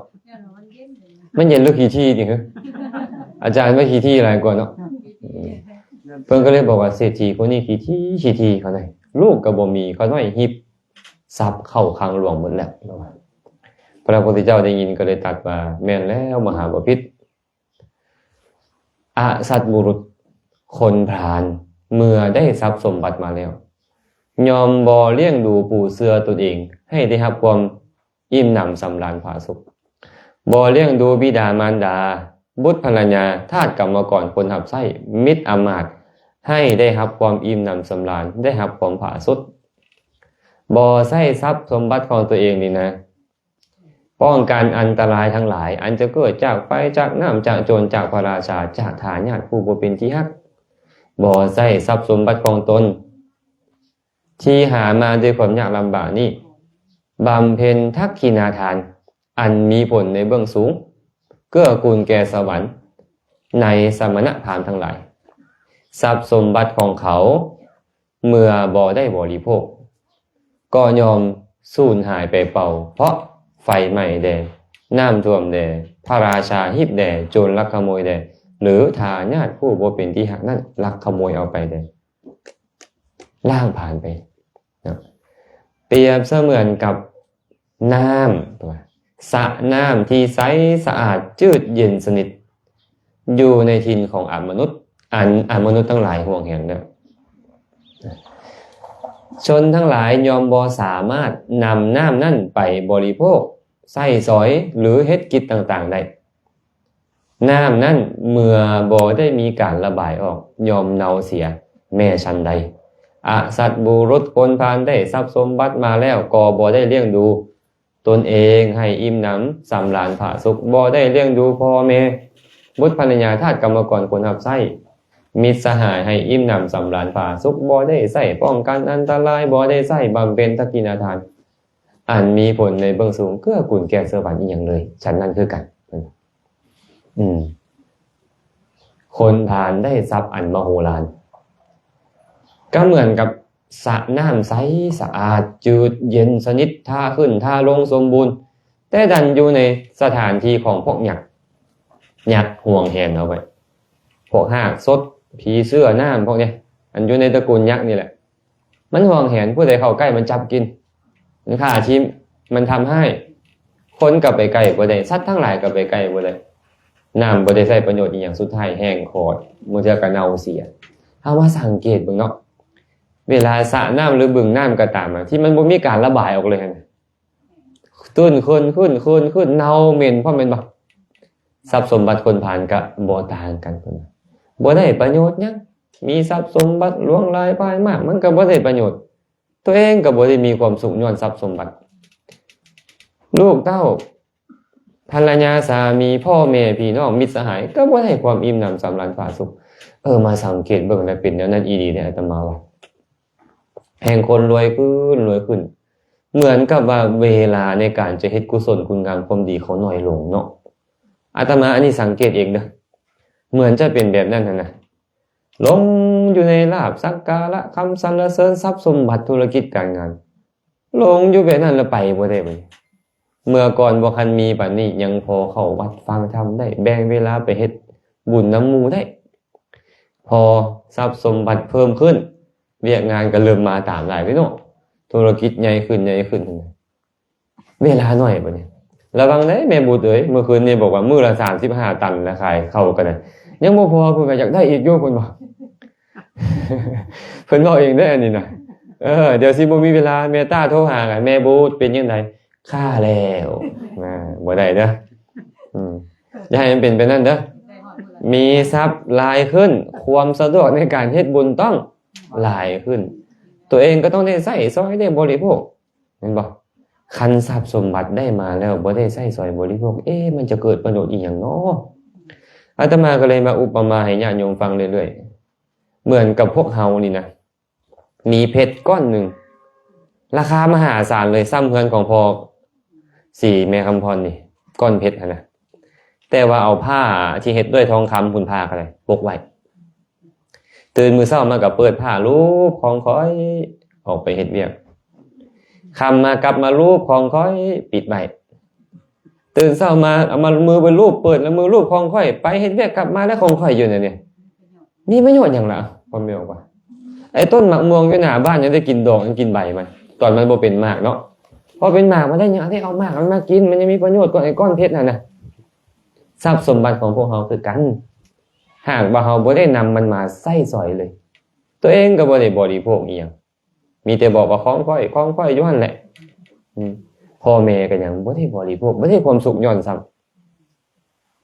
ມັນເຢັນຫຼືຂີ້ຖີ່ຕິຫື? ອາຈານວ່າຂີ້ຖີ່ຫຼາຍກວ່າເນາະ. ເພິ່ນກໍເລີຍບອກວ່າເສດຖີຄົນນີ້ຂີ້ຖີ່ ຂີ້ຖີ່ເຂົາໃດ ລູກກໍບໍ່ມີ ເຂົານ້ອຍຮີບຊັບເຂົ້າຄັງຫຼວງໝົດແລ້ວ. ພະພຸດທະເຈົ້າໄດ້ຍິນກໍເລີຍຕັດວ່າ ແມ່ນແລ້ວມະຫາບໍພິດ ອະສັດບຸລຸດ ຄົນພານ ເມື່ອໄດ້ຊັບສົມບັດມາແລ້ວ ຍ່ອມບໍ່ລ້ຽງດູປູເຊື່ອຕົນເອງໃຫ້ໄດ້ຮັບຄວາມອີ່ມໜຳສຳລານຜາສຸກ, ບໍ່ລ້ຽງດູບິດາມານດາ, ບຸດພັນລະຍາ, ທາດກຳມະກອນ, ຄົນຮັບໃຊ້, ມິດອາມາດ ໃຫ້ໄດ້ຮັບຄວາມອີ່ມໜຳສຳລານ, ໄດ້ຮັບຄວາມຜາສຸກ, ບໍ່ໃຊ້ຊັບສົມບັດຂອງຕົວເອງນີ້ນະ ປ້ອງກັນອັນຕະລາຍທັງຫຼາຍ ອັນຈະເກີດຈາກໄຟ, ຈາກນ້ຳ, ຈາກໂຈນ, ຈາກພະລາຊາ, ຈາກທາຍາດຜູ້ບໍ່ເປັນທີ່ຮັກ, ບໍ່ໃຊ້ຊັບສົມບັດຂອງຕົນທີ່ຫາມາດ້ວຍຄວາມຍາກລຳບາກນີ້ ບຳເພັນທັກຂິນາທານ ອັນມີຜົນໃນເບື້ອງສູງ ເກື້ອກູນແກ່ສະຫວັນ ໃນສະມະນະພາມທັງຫຼາຍ. ຊັບສົມບັດຂອງເຂົາ ເມື່ອບໍ່ໄດ້ບໍລິໂພກ ກໍຍ່ອມສູນຫາຍໄປເປົ່າ ເພາະໄຟໄໝ້ແດ່, ນ້ຳຖ້ວມແດ່, ພະລາຊາຮີບແດ່, ໂຈນລັກຂະໂມຍແດ່ ຫຼື ທາຍາດຜູ້ບໍ່ເປັນທີ່ຮັກນັ້ນລັກຂະໂມຍເອົາໄປແດ່, ລ້າງຜານໄປເນາະ. ປຽບສະເໝືອນກັບ ນ້ຳ ສະນ້ຳທີ່ໃສສະອາດ ຈືດເຢັນສະໜິດ ຢູ່ໃນຖິ່ນຂອງອະມະນຸດ ອັນອະມະນຸດທັງຫຼາຍຫວງແຫນເດີ. ຊົນທັງຫຼາຍຍ່ອມບໍ່ສາມາດນຳນ້ຳນັ້ນໄປບໍລິໂພກ ໃຊ້ສອຍ ຫຼື ເຮັດກິດຕ່າງໆໄດ້. ນ້ຳນັ້ນເມື່ອບໍ່ໄດ້ມີການລະບາຍອອກ ຍ່ອມເນົ່າເສຍແມ່ຊັ້ນໃດ. ອະສັດບຸລຸດຄົນພານໄດ້ຊັບສົມບັດມາແລ້ວ ກໍບໍ່ໄດ້ລ້ຽງດູຕົນເອງໃຫ້ອີ່ມໜຳສຳລານຜາສຸກ, ບໍ່ໄດ້ລ້ຽງດູພໍ່ແມ່, ບຸດພັນລະຍາ, ທາດກຳມະກອນ, ຄົນຮັບໃຊ້, ມິດສະຫາຍໃຫ້ອີ່ມໜຳສຳລານຜາສຸກ, ບໍ່ໄດ້ໃຊ້ປ້ອງກັນອັນຕະລາຍ, ບໍ່ໄດ້ໃຊ້ບຳເພັນທັກຂິນາທານ ອັນມີຜົນໃນເບື້ອງສູງ ເກື້ອກູນແກ່ສະຫວັນອີ່ຫຍັງເລີຍ ຊັ້ນນັ້ນຄືກັນ. ອືມ ຄົນພານໄດ້ຊັບອັນມະໂຫລານ ກໍເໝືອນກັບສະນ້ຳໃສສະອາດ ຈືດເຢັນສະໜິດ ທ່າຂຶ້ນທ່າລົງສົມບູນ, ແຕ່ດັນຢູ່ໃນສະຖານທີ່ຂອງພວກຍັກ. ຍັກຫວງແຫນເອົາໄວ້, ພວກຮາກສົດ, ຜີເສືອນ້ຳ ພວກນີ້ ອັນຢູ່ໃນຕະກູນຍັກນີ້ແຫຼະ. ມັນຫວງແຫນ ຜູ້ໃດເຂົ້າໃກ້ມັນຈັບກິນ, ມັນຂ້າຖິ້ມ, ມັນທຳຮ້າຍ. ຄົນກໍໄປໃກ້ບໍ່ໄດ້, ສັດທັງຫຼາຍກໍໄປໃກ້ບໍ່ໄດ້. ນ້ຳບໍ່ໄດ້ໃຊ້ປະໂຫຍດອີ່ຫຍັງ, ສຸດທ້າຍແຫ້ງຂອດ, ບາງເທື່ອກໍເນົ່າເສຍ. ເຮົາມາສັງເກດເບິ່ງເນາະ, ເວລາສະນ້ຳ ຫຼື ບຶງນ້ຳກໍຕາມ ທີ່ມັນບໍ່ມີການລະບາຍອອກເລີຍຫັ້ນນະ, ຕື້ນຂຶ້ນ ຂຶ້ນ ຂຶ້ນ ຂຶ້ນ ເນົ່າເໝັນພ້ອມ ແມ່ນບໍ່? ຊັບສົມບັດຄົນພານກະບໍ່ຕ່າງກັນພຸ້ນນະ, ບໍ່ໄດ້ປະໂຫຍດຫຍັງ. ມີຊັບສົມບັດຫຼວງຫຼາຍພາຍມາກ ມັນກະບໍ່ໄດ້ປະໂຫຍດ, ຕົວເອງກະບໍ່ໄດ້ມີຄວາມສຸກຍ້ອນຊັບສົມບັດ. ລູກເຕົ້າ, ພັນລະຍາ, ສາມີ, ພໍ່ແມ່, ພີ່ນ້ອງ, ມິດສະຫາຍ ກະບໍ່ໄດ້ຄວາມອີ່ມໜຳສຳລານຜາສຸກ. ເອີ ມາສັງເກດເບິ່ງແລ້ວເປັນແນວນັ້ນອີ່ຫຼີເດ້ ອາດຕະມາວ່າ. ແຮ່ງຄົນລວຍຂຶ້ນ ລວຍຂຶ້ນ ເໝືອນກັບວ່າເວລາໃນການຈະເຮັດກຸສົນຄຸນງາມຄວາມດີເຂົາໜ້ອຍລົງເນາະ. ອາດຕະມາອັນນີ້ສັງເກດເອງເດີ, ເໝືອນຈະເປັນແບບນັ້ນຫັ້ນນະ. ຫຼົງຢູ່ໃນລາບສັກກາລະຄຳສັນລະເສີນ ຊັບສົມບັດ ທຸລະກິດການງານ, ຫຼົງຢູ່ແບບນັ້ນລະໄປບໍ່ໄດ້ບັດນີ້. ເມື່ອກ່ອນບໍ່ຄັນມີປານນີ້ ຍັງພໍເຂົ້າວັດຟັງທຳໄດ້, ແບ່ງເວລາໄປເຮັດບຸນນຳໝູ່ໄດ້. ພໍຊັບສົມບັດເພີ່ມຂຶ້ນ ວຽກງານກໍເລີ່ມມາຕາມຫຼາຍເດ້ເນາະ, ທຸລະກິດໃຫຍ່ຂຶ້ນ ໃຫຍ່ຂຶ້ນ, ເວລາໜ້ອຍບັດນີ້. ລະວັງເດ້ແມ່ບຸດເອີຍ, ເມື່ອຄືນນີ້ບອກວ່າມື້ລະສາມສິບຫ້າຕັນລະຂາຍເຂົ້າກັນນະ, ຍັງບໍ່ພໍ ເພິ່ນກໍຢາກໄດ້ອີກຢູ່ ເພິ່ນວ່າ. ເພິ່ນເວົ້າເອງເດ້ອັນນີ້ນະ. ເອີ ດຽວຊິບໍ່ມີເວລາ, ແມ່ຕ້າໂທຫາກັນ, ແມ່ບຸດເປັນຈັ່ງໃດ? ຄ້າແລ້ວ. ນະ ບໍ່ໄດ້ເດີ. ອືມ ຢ່າໃຫ້ມັນເປັນແບບນັ້ນເດີ. ມີຊັບຫຼາຍຂຶ້ນ, ຄວາມສະດວກໃນການເຮັດບຸນຕ້ອງຫຼາຍຂຶ້ນ, ຕົວເອງກໍຕ້ອງໄດ້ໃຊ້ສອຍ ໄດ້ບໍລິໂພກ ແມ່ນບໍ່? ຄັນຊັບສົມບັດໄດ້ມາແລ້ວບໍ່ໄດ້ໃຊ້ສອຍບໍລິໂພກ, ເອ ມັນຈະເກີດປະໂຫຍດອີ່ຫຍັງເນາະ? ອາດຕະມາກໍເລີຍມາອຸປະມາໃຫ້ຍາດໂຍມຟັງເລື້ອຍໆ. ເໝືອນກັບພວກເຮົານີ້ນະ, ມີເພັດກ້ອນໜຶ່ງ ລາຄາມະຫາສານເລີຍ, ສ່ຳເຮືອນຂອງພໍ່ສີແມ່ຄຳພອນນີ້, ກ້ອນເພັດຫັ້ນນະ. ແຕ່ວ່າເອົາຜ້າທີ່ເຮັດດ້ວຍທອງຄຳພຸ້ນ, ຜ້າກໍໄດ້ປົກໄວ້. ຕື່ນມື້ເຊົ້າມາກໍເປີດຜ້າລູບຂອງຂ້ອຍອອກໄປເຮັດວຽກ, ຄ່ຳມາກັບມາລູບຂອງຂ້ອຍປິດໄວ້. ຕື່ນເຊົ້າມາເອົາມາມືໄປລູບ, ເປີດແລ້ວມືລູບຂອງຂ້ອຍ, ໄປເຮັດວຽກກັບມາແລ້ວຂອງຂ້ອຍຢູ່ນັ້ນນີ້. ມີປະໂຫຍດຫຍັງລະ? ພໍ່ແມ່ບອກວ່າ ໄອ້ຕົ້ນໝາກມ່ວງຢູ່ໜ້າບ້ານຍັງໄດ້ກິນດອກ ຍັງກິນໃບມັນ, ຕອນມັນບໍ່ເປັນໝາກເນາະ. ພໍເປັນໝາກມາໄດ້ຫຍັງ? ເອົາໝາກມັນມາກິນ, ມັນຍັງມີປະໂຫຍດກວ່າໄອ້ກ້ອນເພັດຫັ້ນນະ. ຊັບສົມບັດຂອງພວກເຮົາຄືກັນ, ຫາກວ່າເຮົາບໍ່ໄດ້ນຳມັນມາໃຊ້ສອຍເລີຍ, ຕົວເອງກໍບໍ່ໄດ້ບໍລິໂພກອີ່ຫຍັງ, ມີແຕ່ບອກວ່າຂອງຂ້ອຍ ຂອງຂ້ອຍຢູ່ຫັ້ນແຫຼະ. ອືມ ພໍ່ແມ່ກໍຍັງບໍ່ໄດ້ບໍລິໂພກ, ບໍ່ໄດ້ຄວາມສຸກຍ້ອນຊ້ຳ.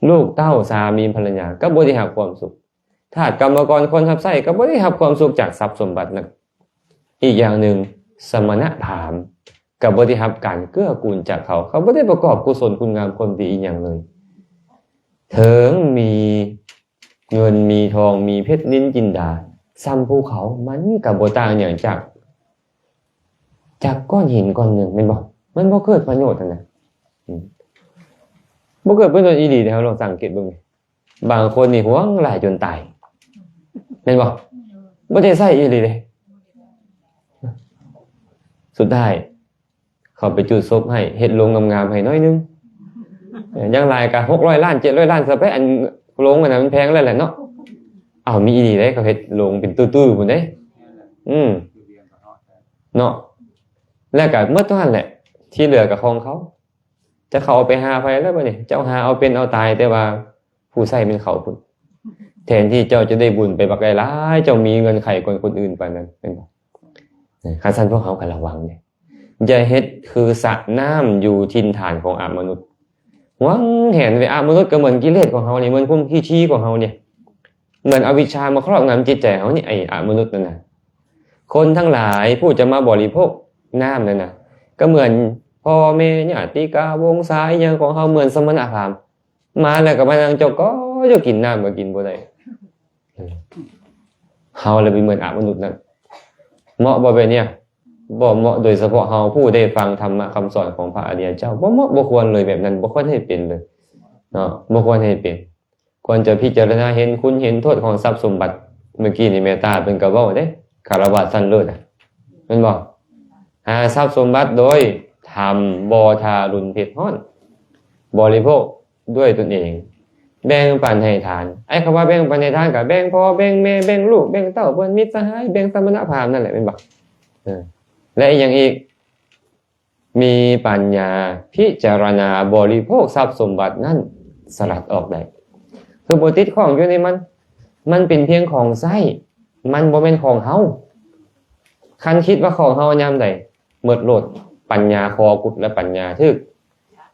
ລູກເຕົ້າ, ສາມີພັນລະຍາ ກໍບໍ່ໄດ້ຮັບຄວາມສຸກ. ທາດກຳມະກອນ, ຄົນຮັບໃຊ້ ກໍບໍ່ໄດ້ຮັບຄວາມສຸກຈາກຊັບສົມບັດນັ້ນ. ອີກຢ່າງໜຶ່ງ, ສະມະນະພາມ ກໍບໍ່ໄດ້ຮັບການເກື້ອກູນຈາກເຂົາ, ເຂົາບໍ່ໄດ້ປະກອບກຸສົນຄຸນງາມຄວາມດີອີ່ຫຍັງເລີຍ. ເຖິງມີເງິນມີທອງ, ມີເພັດນິນຈິນດາສ່ຳພູເຂົາ, ມັນກໍບໍ່ຕ່າງຫຍັງຈາກ ຈາກກ້ອນຫີນກ້ອນໜຶ່ງ, ແມ່ນບໍ່? ມັນບໍ່ເກີດປະໂຫຍດຫັ້ນນະ. ອືມ ບໍ່ເກີດປະໂຫຍດອີ່ຫຼີເດ້. ເຮົາລອງສັງເກດເບິ່ງ, ບາງຄົນນີ້ຫວງຫຼາຍຈົນຕາຍ, ແມ່ນບໍ່? ບໍ່ໄດ້ໃຊ້ອີ່ຫຼີເດ້. ສຸດທ້າຍ ເຂົາໄປຈຸດສົບໃຫ້, ເຮັດໂລງງາມໆໃຫ້ໜ້ອຍໜຶ່ງ, ຢ່າງຫຼາຍກໍຫົກຮ້ອຍລ້ານ ເຈັດຮ້ອຍລ້ານຊະໄປ. ອັນໂລງອັນນັ້ນມັນແພງແລ້ວແຫຼະເນາະ. ເອົາ ມີອີ່ຫຼີເດ້, ເຂົາເຮັດໂລງເປັນຕື້ໆພຸ້ນເດ້. ອືມ ເນາະ, ແລ້ວກໍໝົດເທົ່ານັ້ນແຫຼະ, ທີ່ເຫຼືອກໍຂອງເຂົາ. ຈະເຂົາເອົາໄປຫາໃຜແລ້ວບັດນີ້? ເຈົ້າຫາເອົາເປັນເອົາຕາຍ, ແຕ່ວ່າຜູ້ໃຊ້ແມ່ນເຂົາພຸ້ນ. ແທນທີ່ເຈົ້າຈະໄດ້ບຸນໄປບັກຫຼາຍໆ, ເຈົ້າມີເງື່ອນໄຂກ່ອນຄົນອື່ນປານນັ້ນ, ແມ່ນບໍ່? ຄັນຊັ້ນພວກເຮົາກໍລະວັງເດ້, ຢ່າເຮັດຄືສະນ້ຳຢູ່ຖິ່ນຖານຂອງອະມະນຸດ. ຫວງແຫນໄວ້ອະມະນຸດ, ກໍເໝືອນກິເລດຂອງເຮົານີ້, ເໝືອນຄວາມຂີ້ຖີ່ຂອງເຮົານີ້. ເໝືອນອະວິດຊາມາຄອບງຳຈິດໃຈເຮົານີ້, ໄອ້ອະມະນຸດນັ້ນນະ. ຄົນທັງຫຼາຍຜູ້ຈະມາບໍລິໂພກນ້ຳນັ້ນນະ, ກໍເໝືອນພໍ່ແມ່ຍາຕິກາວົງສາອີ່ຫຍັງຂອງເຮົາ, ເໝືອນສະມະນະພາມ. ມາແລ້ວກໍມານັ່ງເຈົ້າກໍເຈົ້າກິນນ້ຳກໍກິນບໍ່ໄດ້. ເຮົາລະເປັນເໝືອນອະມະນຸດນັ້ນ. ເໝາະບໍ່ແບບນີ້? ບໍ່ເໝາະ. ໂດຍສະເພາະເຮົາຜູ້ໄດ້ຟັງທຳມະຄຳສອນຂອງພະອະລິຍະເຈົ້າ, ບໍ່ເໝາະ ບໍ່ຄວນເລີຍແບບນັ້ນ, ບໍ່ຄວນໃຫ້ເປັນເລີຍເນາະ, ບໍ່ຄວນໃຫ້ເປັນ. ຄວນຈະພິຈາລະນາເຫັນຄຸນເຫັນໂທດຂອງຊັບສົມບັດ. ເມື່ອກີ້ນີ້ແມ່ຕາເພິ່ນກໍເວົ້າເດ້ ຄາລະວາດຊັ້ນເລີດນະ ແມ່ນບໍ່? ຫາຊັບສົມບັດໂດຍທຳ ບໍ່ທາລຸນເຜັດຮ້ອນ ບໍລິໂພກດ້ວຍຕົນເອງ ແບ່ງປັນໃຫ້ທານ. ໄອ້ຄຳວ່າແບ່ງປັນໃຫ້ທານ ກໍແບ່ງພໍ່ແບ່ງແມ່ ແບ່ງລູກແບ່ງເຕົ້າ ເພື່ອນມິດສະຫາຍ ແບ່ງສະມະນະພາມນັ້ນແຫຼະ ແມ່ນບໍ່? ເອີ ແລະ ອີກຫຍັງອີກ? ມີປັນຍາພິຈາລະນາບໍລິໂພກຊັບສົມບັດນັ້ນສະຫຼັດອອກໄດ້. ຄືບໍ່ຕິດຂ້ອງຢູ່ໃນມັນ, ມັນເປັນພຽງຂອງໃຊ້, ມັນບໍ່ແມ່ນຂອງເຮົາ. ຄັນຄິດວ່າຂອງເຮົາຍາມໃດ, ໝົດໂລດ, ປັນຍາຄໍກຸດ ແລະ ປັນຍາຖືກ,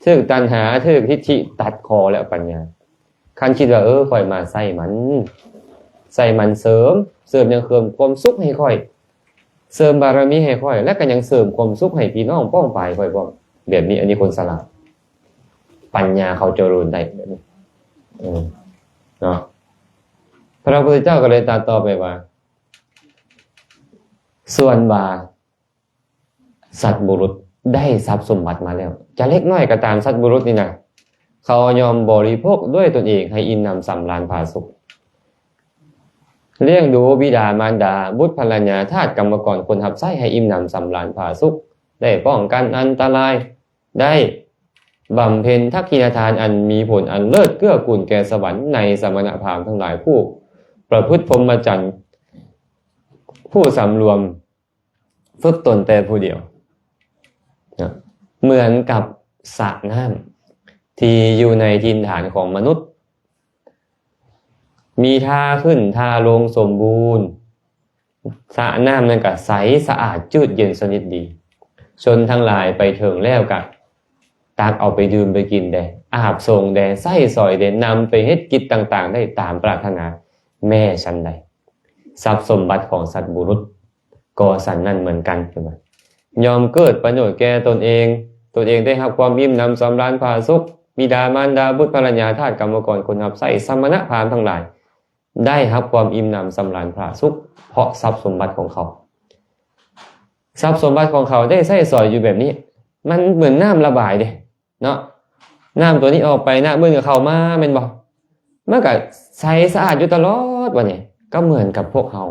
ຖືກຕັນຫາ, ຖືກທິດຖິ, ຕັດຄໍແລ້ວປັນຍາ. ຄັນຄິດວ່າ ເອີ ຂ້ອຍມາໃຊ້ມັນ, ໃຊ້ມັນເສີມ, ເສີມຫຍັງ? ເສີມຄວາມສຸກໃຫ້ຂ້ອຍ, ເສີມບາລະມີໃຫ້ຂ້ອຍ ແລະ ກໍຍັງເສີມຄວາມສຸກໃຫ້ພີ່ນ້ອງປ້ອງປາຍຂ້ອຍພ້ອມ. ແບບນີ້ ອັນນີ້ຄົນສະຫຼາດ, ປັນຍາເຂົາຈະໂລນໄດ້ແບບນີ້. ເອີ ເນາະ. ພະພຸດທະເຈົ້າກໍເລີຍຕັດຕໍ່ໄປວ່າ, ສ່ວນວ່າ ສັດບຸລຸດໄດ້ຊັບສົມບັດມາແລ້ວ, ຈະເລັກນ້ອຍກໍຕາມ, ສັດບຸລຸດນີ້ນະ ເຂົາຍອມບໍລິໂພກດ້ວຍຕົນເອງໃຫ້ອີ່ມໜຳສຳລານຜາສຸກ, ລ້ຽງດູບິດາມານດາ, ບຸດພັນລະຍາ, ທາດກຳມະກອນ, ຄົນຮັບໃຊ້ໃຫ້ອີ່ມໜຳສຳລານຜາສຸກ, ໄດ້ປ້ອງກັນອັນຕະລາຍ, ໄດ້ບຳເພັນທັກຂິນະທານອັນມີຜົນອັນເລີດ, ເກື້ອກູນແກ່ສະຫວັນໃນສະມະນະພາມທັງຫຼາຍ, ຜູ້ປະພຶດພົມມະຈັນ, ຜູ້ສຳລວມ ຝຶກຕົນແຕ່ຜູ້ດຽວນະ, ເໝືອນກັບສະນ້ຳທີ່ຢູ່ໃນຖິ່ນຖານຂອງມະນຸດ, ມີທ່າຂຶ້ນທ່າລົງສົມບູນ, ສະນ້ຳນັ້ນກະໃສສະອາດ, ຈືດເຢັນສະໜິດດີ. ຊົນທັງຫຼາຍໄປເຖິງແລ້ວກະຕັກເອົາໄປດື່ມໄປກິນແດ່, ອາບສົງແດ່, ໃຊ້ສອຍແດ່, ນຳໄປເຮັດກິດຕ່າງໆໄດ້ຕາມປາດຖະໜາ. ແມ່ສັນໃດ, ຊັບສົມບັດຂອງສັດບຸລຸດ ກໍສັນນັ້ນເໝືອນກັນ, ເພິ່ນວ່າ ຍ່ອມເກີດປະໂຫຍດແກ່ຕົນເອງ, ຕົນເອງໄດ້ຮັບຄວາມອີ່ມໜຳສຳລານຜາສຸກ, ບິດາມານດາ, ບຸດພັນລະຍາ, ທາດກຳມະກອນ, ຄົນຮັບໃຊ້, ສະມະນະພາມທັງຫຼາຍ ໄດ້ຮັບຄວາມອີ່ມໜຳສຳລານຜາສຸກ ເພາະຊັບສົມບັດຂອງເຂົາ. ຊັບສົມບັດຂອງເຂົາໄດ້ໃຊ້ສອຍຢູ່ແບບນີ້, ມັນເໝືອນນ້ຳລະບາຍເດ້. ເນາະ, ນ້ຳຕົວນີ້ອອກໄປ, ນ້ຳອື່ນກໍເຂົ້າມາ, ແມ່ນບໍ່? ມັນກໍໃສສະອາດຢູ່ຕະຫຼອດ. ບັດນີ້ກໍເໝືອນກັບພວກເຮົາ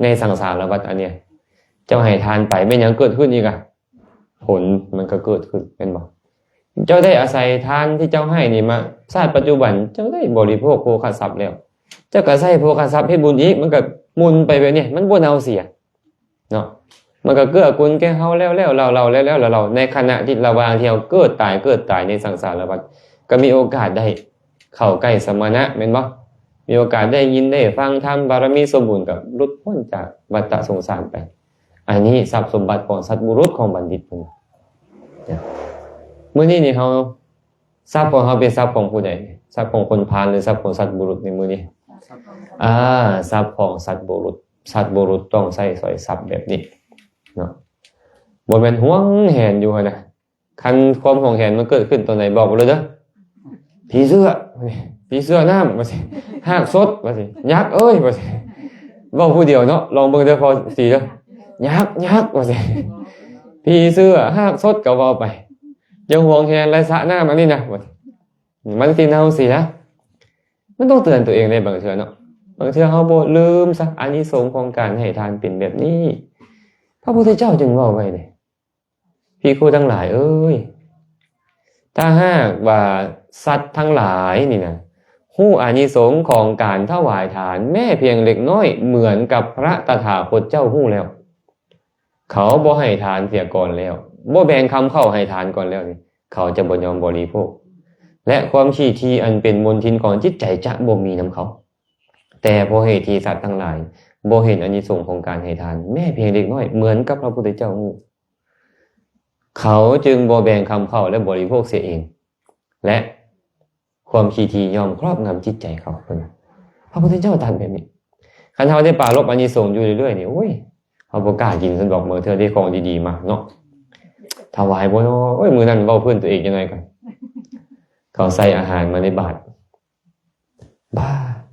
ໃນສັງສາລະວັດອັນເນີ້ຍ, ເຈົ້າໃຫ້ທານໄປ, ແມ່ນຫຍັງເກີດຂຶ້ນອີກອະ? ຜົນມັນກໍເກີດຂຶ້ນ, ແມ່ນບໍ່? ເຈົ້າໄດ້ອາໄສທານທີ່ເຈົ້າໃຫ້ນີ້ມາ, ຊາດປັດຈຸບັນເຈົ້າໄດ້ບໍລິໂພກໂພຄະຊັບແລ້ວ, ເຈົ້າກໍໃຊ້ໂພຄະຊັບເຮັດບຸນອີກ, ມັນກໍໝູນໄປແບບນີ້, ມັນບໍ່ເນົ່າເສຍ. ເນາະ, ມັນກໍເກື້ອກູນແກ່ເຮົາແລ້ວໆ ເລົ່າໆ ແລ້ວໆ ເລົ່າໆ ໃນຂະນະທີ່ລະຫວ່າງທີ່ເຮົາເກີດຕາຍ ເກີດຕາຍໃນສັງສາລະວັດ, ກໍມີໂອກາດໄດ້ເຂົ້າໃກ້ສະມະນະ, ແມ່ນບໍ່? ມີໂອກາດໄດ້ຍິນໄດ້ຟັງທຳ, ບາລະມີສົມບູນ, ກໍຫຼຸດພົ້ນຈາກວັດຕະສົງສານໄປ. ອັນນີ້ຊັບສົມບັດຂອງສັດບຸລຸດ, ຂອງບັນດິດເພິ່ນ. ມື້ນີ້ນີ້ເຮົາ ຊັບຂອງເຮົາເປັນຊັບຂອງຜູ້ໃດ? ຊັບຂອງຄົນພານ ຫຼື ຊັບຂອງສັດບຸລຸດໃນມື້ນີ້? ອາ, ຊັບຂອງສັດບຸລຸດ. ສັດບຸລຸດຕ້ອງໃຊ້ສອຍຊັບແບບນີ້ເນາະ, ບໍ່ແມ່ນຫວງແຫນຢູ່ຫັ້ນນະ. ຄັນຄວາມຫວງແຫນມັນເກີດຂຶ້ນຕອນໃດ, ບອກໄປເລີຍເດີ, ຜີເສື້ອ, ຜີເສື້ອນ້ຳ ວ່າຊີ້, ຮາກສົດ ວ່າຊີ້, ຍັກເອີຍ ວ່າຊີ້. ເວົ້າຜູ້ດຽວເນາະ, ລອງເບິ່ງເດີ ພໍ່ສີເດີ, ຍັກ, ຍັກ ວ່າຊີ້, ຜີເສື້ອ, ຮາກສົດ ກໍເວົ້າໄປ. ຢ່າຫວງແຫນຫຼາຍ ສະນ້ຳອັນນີ້ນະ, ມັນຊິເນົ່າເສຍ. ມັນຕ້ອງເຕືອນຕົວເອງເດ້ ບາງເທື່ອເນາະ, ບາງເທື່ອເຮົາບໍ່, ລືມຊະ. ອານິສົງຂອງການໃຫ້ທານເປັນແບບນີ້, ພະພຸດທະເຈົ້າຈຶ່ງເວົ້າໄວ້ເດ້, ພິກຂຸທັງຫຼາຍເອີຍ, ຖ້າຫາກວ່າສັດທັງຫຼາຍນີ້ນະ ຮູ້ອານິສົງຂອງການຖວາຍທານແມ້ພຽງເລັກນ້ອຍ ເໝືອນກັບພະຕະຖາຄົດເຈົ້າຮູ້ແລ້ວ, ເຂົາບໍ່ໃຫ້ທານເສຍກ່ອນແລ້ວ, ບໍ່ແບ່ງຄຳເຂົ້າໃຫ້ທານກ່ອນແລ້ວນີ້, ເຂົາຈະບໍ່ຍອມບໍລິໂພກ ແລະ ຄວາມຂີ້ຖີ່ອັນເປັນມົນທິນຂອງຈິດໃຈຈະບໍ່ມີນຳເຂົາ. ແຕ່ເພາະເຫດທີ່ສັດທັງຫຼາຍບໍ່ເຫັນອານິສົງຂອງການໃຫ້ທານແມ້ພຽງເລັກນ້ອຍ ເໝືອນກັບພະພຸດທະເຈົ້າຮູ້, ເຂົາຈຶ່ງບໍ່ແບ່ງຄຳເຂົ້າ ແລະ ບໍລິໂພກເສຍເອງ, ແລະ ຄວາມຂີ້ຖີ່ຍ່ອມຄອບງຳຈິດໃຈເຂົາ. ເພິ່ນວ່າ ພະພຸດທະເຈົ້າຕັດແບບນີ້. ຄັນເຮົາໄດ້ປາລົບອານິສົງຢູ່ເລື້ອຍໆນີ້, ໂອ້ຍ, ເຮົາບໍ່ກ້າກິນຊັ້ນດອກ, ບາງເທື່ອໄດ້ຂອງດີໆມາເນາະ, ຖວາຍບໍ່ເນາະ, ໂອ້ຍ, ມື້ນັ້ນເວົ້າພື້ນຕົວເອງຈັກໜ້ອຍກ່ອນ, ເຂົາໃສ່ອາຫານມາໃນບາດ, ບ້າ,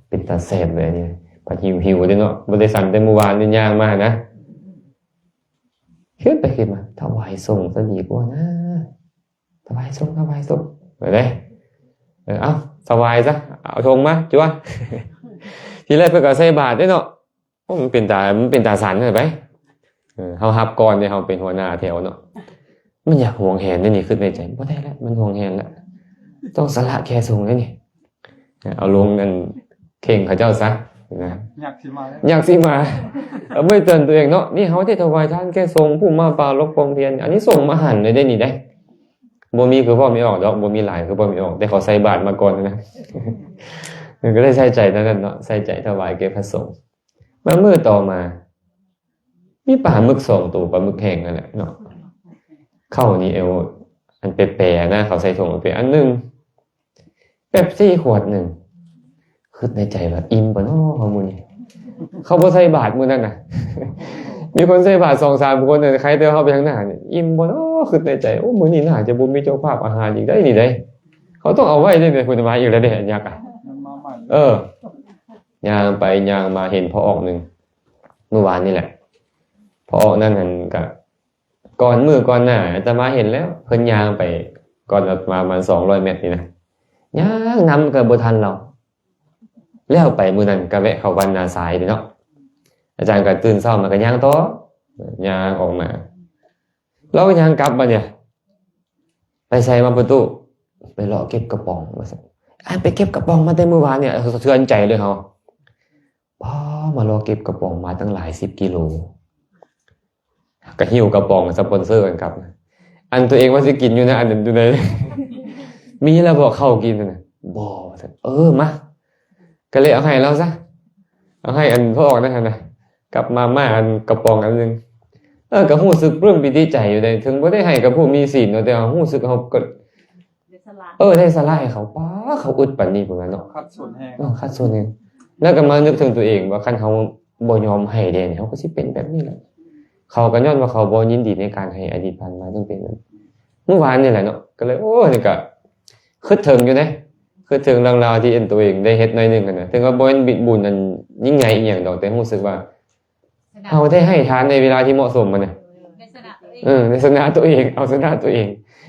ເປັນຕາແຊບເລີຍອັນນີ້, ພັດຫິວໆເດ້ເນາະ, ບໍ່ໄດ້ສັນແຕ່ມື້ວານນີ້, ຍ່າງມາຫັ້ນນະ, ຄິດໄປຄິດມາ, ຖວາຍສົງຊະດີກວ່ານະ. ຖວາຍສົງ, ຖວາຍສົງ ເອີ ເດ້. ເອີ ເອົາ, ຖວາຍຊະ, ເ ເອົາຖົງມາ ຈົວ. ທີແລກເພິ່ນກໍໃສ່ບາດເດ້ເນາະ. ໂອ້ ມັນເປັນຕາ ມັນເປັນຕາສັນຫັ້ນໄປ. ເອີ ເຮົາຮັບກ່ອນເດ້ ເຮົາເປັນຫົວໜ້າແຖວເນາະ. ມັນຢາກຫວງແຫນເດ້ນີ້ ຄິດໃນໃຈ ບໍ່ໄດ້ລະ ມັນຫວງແຫນລະ ຕ້ອງສະຫຼະແກ່ສົງເດ້ນີ້. ເອົາລົງອັນເຄັ່ງເຂົາເຈົ້າຊະນະ ຍັກຊິມາ ຍັກຊິມາ. ເອົາໄວ້ເຕືອນຕົວເອງເນາະ. ນີ້ເຮົາໄດ້ຖວາຍທານແກ່ສົງ ຜູ້ມາປາລົບຄວາມພຽນ ອານິສົງມະຫານເລີຍເດ້ນີ້ເດ້. ບໍ່ມີຄືເວົ້າບໍ່ອອກດອກ ບໍ່ມີຫຼາຍຄືເວົ້າບໍ່ອອກ ແຕ່ເຂົາໃສ່ບາດມາກ່ອນນະ. ມັນກໍໄດ້ໃສ່ໃຈນັ້ນເນາະ ໃສ່ໃຈຖວາຍແກ່ພະສົງ. ມາມື້ຕໍ່ມາ ມີປາໝຶກສອງໂຕ ປາໝຶກແຫ້ງນັ້ນແຫຼະເນາະ. ເຂົ້ານີ້ເອົາອັນແປໆນະ ເຂົາໃສ່ຖົງເອົາໄປອັນໜຶ່ງ ເປັບຊີຂວດໜຶ່ງ. ຄິດໃນໃຈວ່າ ອີ່ມບໍ່ນໍເຮົາມື້ນີ້? ເຂົາບໍ່ໃສ່ບາດມື້ນັ້ນນະ ມີຄົນໃສ່ບາດສອງສາມຄົນນະ ໃຄແຕ່ເຮົາໄປທາງໜ້ານີ້ ອີ່ມບໍ່ນໍ? ຄິດໃນໃຈ ໂອ້ ມື້ນີ້ໜ້າຈະບໍ່ມີເຈົ້າພາບອາຫານອີກໄດ໋ນີ້ໄດ໋. ເຂົາຕ້ອງເອົາໄວ້ເດ້ ເພິ່ນມາອີກແລ້ວເດ້ ອັນຍັກອະ. ເອີ ຍ່າງໄປຍ່າງມາເຫັນພໍ່ອອກໜຶ່ງ ມື້ວານນີ້ແຫຼະ. ພໍ່ອອກນັ້ນຫັ້ນກະ ກ່ອນມື້ກ່ອນໜ້າອາດຕະມາເຫັນແລ້ວ ເພິ່ນຍ່າງໄປກ່ອນອາດຕະມາປະມານສອງຮ້ອຍແມັດນີ້ນະ ຍ່າງນຳກໍບໍ່ທັນລາວ. ແລ້ວໄປມື້ນັ້ນກໍແວະເຂົ້າວັດນາຊາຍເດ້ເນາະ. ອາຈານກໍຕື່ນເຊົ້າມາກໍຍ່າງຕໍ່ ຍ່າງອອກມາ ລາວກໍຍ່າງກັບບາດນີ້. ໄປໃສມາປະຕູ? ໄປເລາະເກັບກະປ໋ອງວ່າຊັ້ນ. ອ້າຍ ໄປເກັບກະປ໋ອງມາແຕ່ມື້ວານນີ້. ສະເທືອນໃຈເລີຍເຮົາ ປ້າ ມາເລາະເກັບກະປ໋ອງມາຕັ້ງຫຼາຍສິບກິໂລ ກໍຫິ້ວກະປ໋ອງສະປອນເຊີກັນກັບ. ອັນຕົວເອງວ່າຊິກິນຢູ່ນະ ອັນນັ້ນຢູ່ໃນ ມີແລ້ວບໍ່ເຂົ້າກິນນະ? ບໍ່ ວ່າຊັ້ນ. ເອີ ມາ ກໍເລີຍເອົາໃຫ້ລາວຊະ ເອົາໃຫ້ອັນພໍ່ອອກນັ້ນນະ ກັບມາມ່າອັນກະປ໋ອງອັນໜຶ່ງ. ເອີ ກໍຮູ້ສຶກປຶ້ມປີຕິໃຈຢູ່ເດ້ ເຖິງບໍ່ໄດ້ໃຫ້ກັບຜູ້ມີສິນເນາະ ແຕ່ວ່າຮູ້ສຶກເຮົາກໍ ໄດ້ສະຫຼະ ເອີ ໄດ້ສະຫຼະໃຫ້ເຂົາ. ປ້າ ເຂົາອຶດປານນີ້ພຸ້ນລະເນາະ ຂັດສົນແຮງ ເອີ ຂັດສົນແຮງ. ແລ້ວກໍມານຶກເຖິງຕົວເອງວ່າ ຄັນເຮົາບໍ່ຍອມໃຫ້ແດ່ນີ້ ເຮົາກໍຊິເປັນແບບນີ້ແຫຼະ. ເຂົາກໍຍ້ອນວ່າເຂົາບໍ່ຍິນດີໃນການໃຫ້ ອະດີດຜ່ານມາຈຶ່ງເປັນແບບ ມື້ວານນີ້ແຫຼະເນາະ. ກໍເລີຍ ໂອ້ ນີ້ກໍຄິດເຖິງຢູ່ເດ້ ຄິດເຖິງເລື່ອງລາວທີ່ອັນຕົວເອງໄດ້ເຮັດໜ້ອຍໜຶ່ງຫັ້ນນະ ເຖິງວ່າບໍ່ແມ່ນບຸນອັນຍິ່ງໃຫຍ່ອີ່ຫຍັງດອກ ແຕ່ຮູ້ສຶກວ່າ ເຮົາໄດ້ໃຫ້ທານໃນເວລາທີ່ເໝາະສົມຫັ້ນນະ ໃນສະໜະຕົວເອງ ເອີ ໃນສະໜະຕົວເອງ ເອົາຊະນະຕົວເອງ.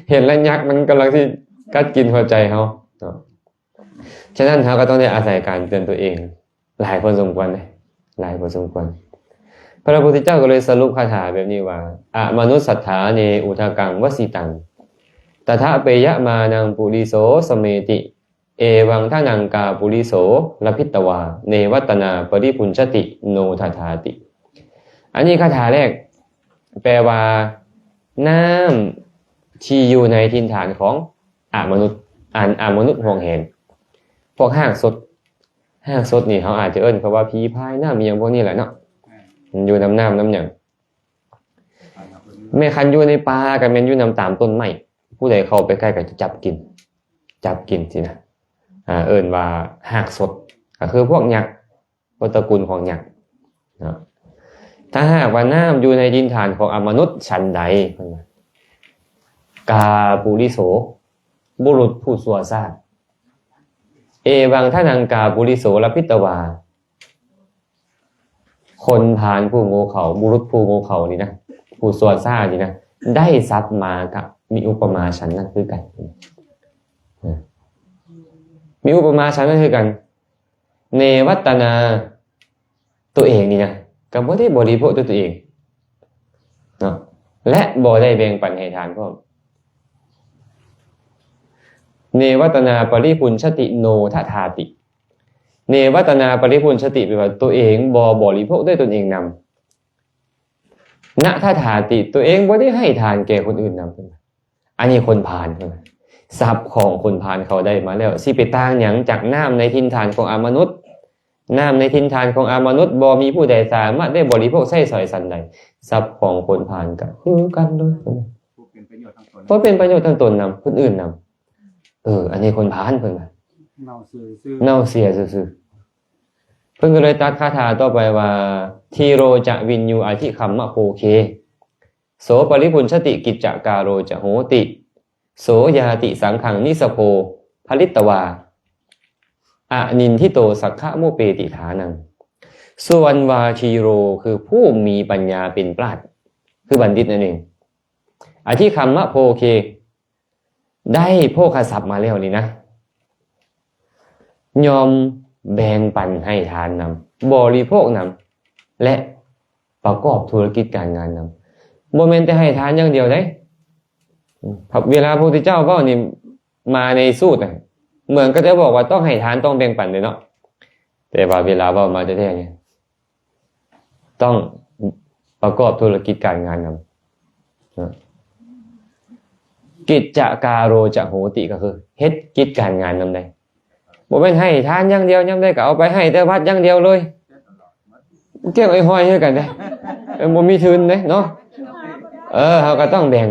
ເຫັນແລ້ວຍັກມັນກຳລັງຊິກັດກິນຫົວໃຈເຮົາເນາະ. ສະນັ້ນເຮົາກໍຕ້ອງໄດ້ອາໄສການເຕືອນຕົວເອງຫຼາຍພໍສົມຄວນເດ້ ຫຼາຍພໍສົມຄວນ. ພະພຸດທະເຈົ້າກໍເລີຍສະຫຼຸບຄາຖາແບບນີ້ວ່າ ອະມະນຸດສັດຖາເນ ອຸທະກັງ ວະສິຕັງ ຕະທະ ເປຍະມານັງ ປຸລິໂສ ສະເມຕິ ເອວັງທະນັງ ກາປຸລິໂສ ລະພິດຕະວາ ເນວັດຕະນາ ປະລິພຸນຊະຕິ ໂນ ທັດຖາຕິ. ອັນນີ້ຄາຖາແລກ ແປວ່າ ນ້ຳທີ່ຢູ່ໃນຖິ່ນຖານຂອງອະມະນຸດ ອັນອະມະນຸດຫວງແຫນ. ພວກຮາກສົດ ຮາກສົດນີ້ເຮົາອາດຈະເອີ້ນເຂົາວ່າຜີພາຍນ້ຳ ອີ່ຫຍັງພວກນີ້ແຫຼະເນາະ ມັນຢູ່ນຳນ້ຳນຳຫຍັງ. ແມ່ນຄັນຢູ່ໃນປ່າກໍແມ່ນຢູ່ນຳຕາມຕົ້ນໄມ້ ຜູ້ໃດເຂົ້າໄປໃກ້ກໍຈະຈັບກິນ ຈັບກິນຊີ້ນະ. ອ່າ ເອີ້ນວ່າຮາກສົດ ກໍຄືພວກຍັກ ພວກຕະກຸນຂອງຍັກເນາະ. ຖ້າຫາກວ່ານ້ຳຢູ່ໃນຖິ່ນຖານຂອງອະມະນຸດ ສັນໃດ ເພິ່ນວ່າ ກາປຸລິໂສ ບຸລຸດຜູ້ຊົ່ວຊ້າ ເອວັງທະນັງ ກາປຸລິໂສ ລະພິດຕະວາ ຄົນພານຜູ້ໂງ່ເຂົາ ບຸລຸດຜູ້ໂງ່ເຂົານີ້ນະ ຜູ້ຊົ່ວຊ້ານີ້ນະ ໄດ້ສັບມາກະມີອຸປະມາສັນນັ້ນຄືກັນ ເອີ ມີອຸປະມາສັນນັ້ນຄືກັນ. ເນວັດຕະນາ ຕົວເອງນີ້ນະ ກໍບໍ່ໄດ້ບໍລິໂພກດ້ວຍຕົວເອງເນາະ ແລະ ບໍ່ໄດ້ແບ່ງປັນໃຫ້ທານພ້ອມ. ເນວັດຕະນາ ປະລິພຸນຊະຕິ ໂນ ທັດຖາຕິ. ເນວັດຕະນາ ປະລິພຸນຊະຕິ ແປວ່າຕົວເອງບໍ່ບໍລິໂພກດ້ວຍຕົນເອງນຳ. ນະ ທັດຖາຕິ ຕົວເອງບໍ່ໄດ້ໃຫ້ທານແກ່ຄົນອື່ນນຳ. ອັນນີ້ຄົນພານ ຊັບຂອງຄົນພານເຂົາໄດ້ມາແລ້ວ ຊິໄປຕ່າງຫຍັງຈາກນ້ຳໃນຖິ່ນຖານຂອງອະມະນຸດ? ນ້ຳໃນຖິ່ນຖານຂອງອະມະນຸດ ບໍ່ມີຜູ້ໃດສາມາດໄດ້ບໍລິໂພກໃຊ້ສອຍສັນໃດ. ຊັບຂອງຄົນພານກໍຄືກັນເລີຍ ບໍ່ເປັນປະໂຫຍດທັງຕົນນຳ ຄົນອື່ນນຳ. ເອີ ອັນນີ້ຄົນພານເພິ່ນວ່າ ເນົ່າເສຍຊື່ໆ ເນົ່າເສຍຊື່ໆ. ເພິ່ນກໍເລີຍຕັດຄາຖາຕໍ່ໄປວ່າ ທີໂຣຈະວິນຍູ ອະທິຄັມມະໂພເຄ ໂສ ປະລິພຸນຊະຕິ ກິດຈະກາໂຣຈະໂຫຕິ ໂສ ຍາຕິສັງຄັງ ນິສະໂພ ຜະລິດຕະວາ ອະນິນທິໂຕ ສັກຂະມຸເປຕິຖານັງ. ສ່ວນວ່າທີໂຣ ຄືຜູ້ມີປັນຍາເປັນປາດ ຄືບັນດິດນັ້ນເອງ ອະທິຄັມມະໂພເຄ ໄດ້ໂພຄະຊັບມາແລ້ວນີ້ນະ ຍອມແບ່ງປັນໃຫ້ທານນຳ, ບໍລິໂພກນຳ ແລະ ປະກອບທຸລະກິດການງານນຳ. ບໍ່ແມ່ນແຕ່ໃຫ້ທານຢ່າງດຽວເດ້. ເວລາພະພຸດທະເຈົ້າເວົ້ານີ້ ມາໃນສູດນະ ເໝືອນກໍຈະບອກວ່າຕ້ອງໃຫ້ທານ, ຕ້ອງແບ່ງປັນເດ້ເນາະ. ແຕ່ວ່າເວລາເວົ້າມາແທ້ໆນີ້ ຕ້ອງປະກອບທຸລະກິດການງານນຳ. ກິດຈະກາໂຣຈະໂຫຕິ ກໍຄືເຮັດກິດການງານນຳໄດ້. ບໍ່ແມ່ນໃຫ້ທານຢ່າງດຽວ, ຍາມໃດກໍເອົາໄປໃຫ້ແຕ່ວັດຢ່າງດຽວເລີຍ. ກຽມອ້ອຍຫ້ອຍຄືກັນເດ້. ເອີ ບໍ່ມີທຶນເດ້ເນາະ. ເອີ ເຮົາກໍຕ້ອງແບ່ງ.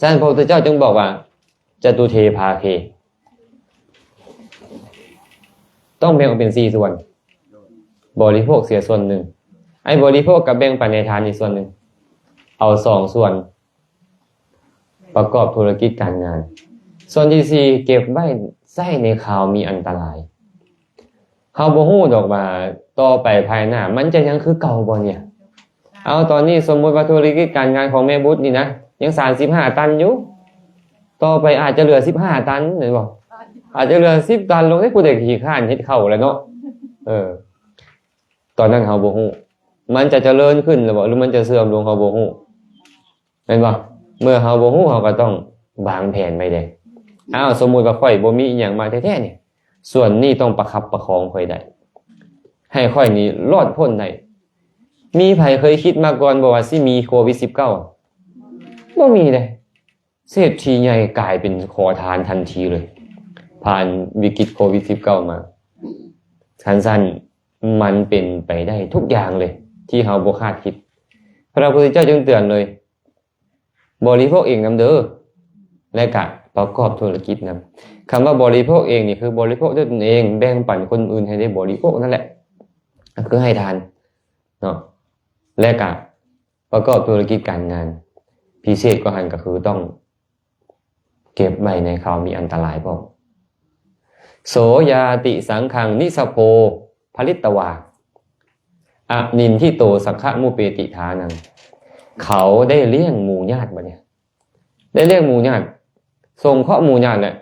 ສະນັ້ນພະພຸດທະເຈົ້າຈຶ່ງບອກວ່າ ຈະຕຸເທພາເຄ ຕ້ອງແບ່ງອອກເປັນສີ່ສ່ວນ, ບໍລິໂພກເສຍສ່ວນໜຶ່ງ, ໄອ້ບໍລິໂພກກັບແບ່ງປັນໃຫ້ທານອີກສ່ວນໜຶ່ງ, ເອົາສອງສ່ວນປະກອບທຸລະກິດການງານ, ສ່ວນທີສີ່ເກັບໄວ້ໃຊ້ໃນຄາວມີອັນຕະລາຍ. ເຮົາບໍ່ຮູ້ດອກວ່າຕໍ່ໄປພາຍໜ້າມັນຈະຍັງຄືເກົ່າບໍ່ເນຍ. ເອົາ ຕອນນີ້ສົມມຸດວ່າທຸລະກິດການງານຂອງແມ່ບຸດນີ້ນະ ຍັງສາມສິບຫ້າຕັນຢູ່, ຕໍ່ໄປອາດຈະເຫຼືອສິບຫ້າຕັນ ແມ່ນບໍ່? ອາດຈະເຫຼືອສິບຕັນລົງເດ້. ຜູ້ໃດຂີ້ຄ້ານເຮັດເຂົ້າແລ້ວເນາະ. ເອີ ຕອນນັ້ນເຮົາບໍ່ຮູ້ ມັນຈະຈະເລີນຂຶ້ນຫຼືບໍ່ ຫຼືມັນຈະເສື່ອມລົງ ເຮົາບໍ່ຮູ້. ແມ່ນບໍ່? ເມື່ອເຮົາບໍ່ຮູ້ ເຮົາກໍຕ້ອງວາງແຜນໄວ້ເດ້. ອ້າວ ສົມມຸດວ່າຂ້ອຍບໍ່ມີອີ່ຫຍັງມາແທ້ໆນີ້, ສ່ວນນີ້ຕ້ອງປະຄັບປະຄອງຂ້ອຍໄດ້ ໃຫ້ຂ້ອຍນີ້ລອດພົ້ນໄດ້. ມີໃຜເຄີຍຄິດມາກ່ອນບໍ່ວ່າຊິມີໂຄວິດສິບເກົ້າ? ບໍ່ມີເດ້. ເສດຖີໃຫຍ່ກາຍເປັນຂໍທານທັນທີເລີຍ ຜ່ານວິກິດໂຄວິດສິບເກົ້າມາ. ຄັນຊັ້ນ ມັນເປັນໄປໄດ້ທຸກຢ່າງເລີຍ ທີ່ເຮົາບໍ່ຄາດຄິດ. ພະພຸດທະເຈົ້າຈຶ່ງເຕືອນເລີຍ ບໍລິໂພກເອງນຳເດີ ແລະກະປະກອບທຸລະກິດນຳ. ຄຳວ່າບໍລິໂພກເອງນີ້ ຄືບໍລິໂພກດ້ວຍຕົນເອງ, ແບ່ງປັນຄົນອື່ນໃຫ້ໄດ້ບໍລິໂພກນັ້ນແຫຼະ, ຄືໃຫ້ທານເນາະ ແລະກະປະກອບທຸລະກິດການງານ. ພິເສດກວ່າຫັ້ນກໍຄືຕ້ອງເກັບໄວ້ໃນຄາວມີອັນຕະລາຍພ້ອມ. ໂສຍາຕິສັງຄັງນິສະໂພຜະລິດຕະວາ ອະນິນທິໂຕສັງຄະມຸເປຕິທານັງ. ເຂົາໄດ້ລ້ຽງໝູ່ຍາດ ບັດນີ້ ໄດ້ລ້ຽງໝູ່ຍາດ, ສົງເຄາະໝູ່ຍາດແຫຼະ,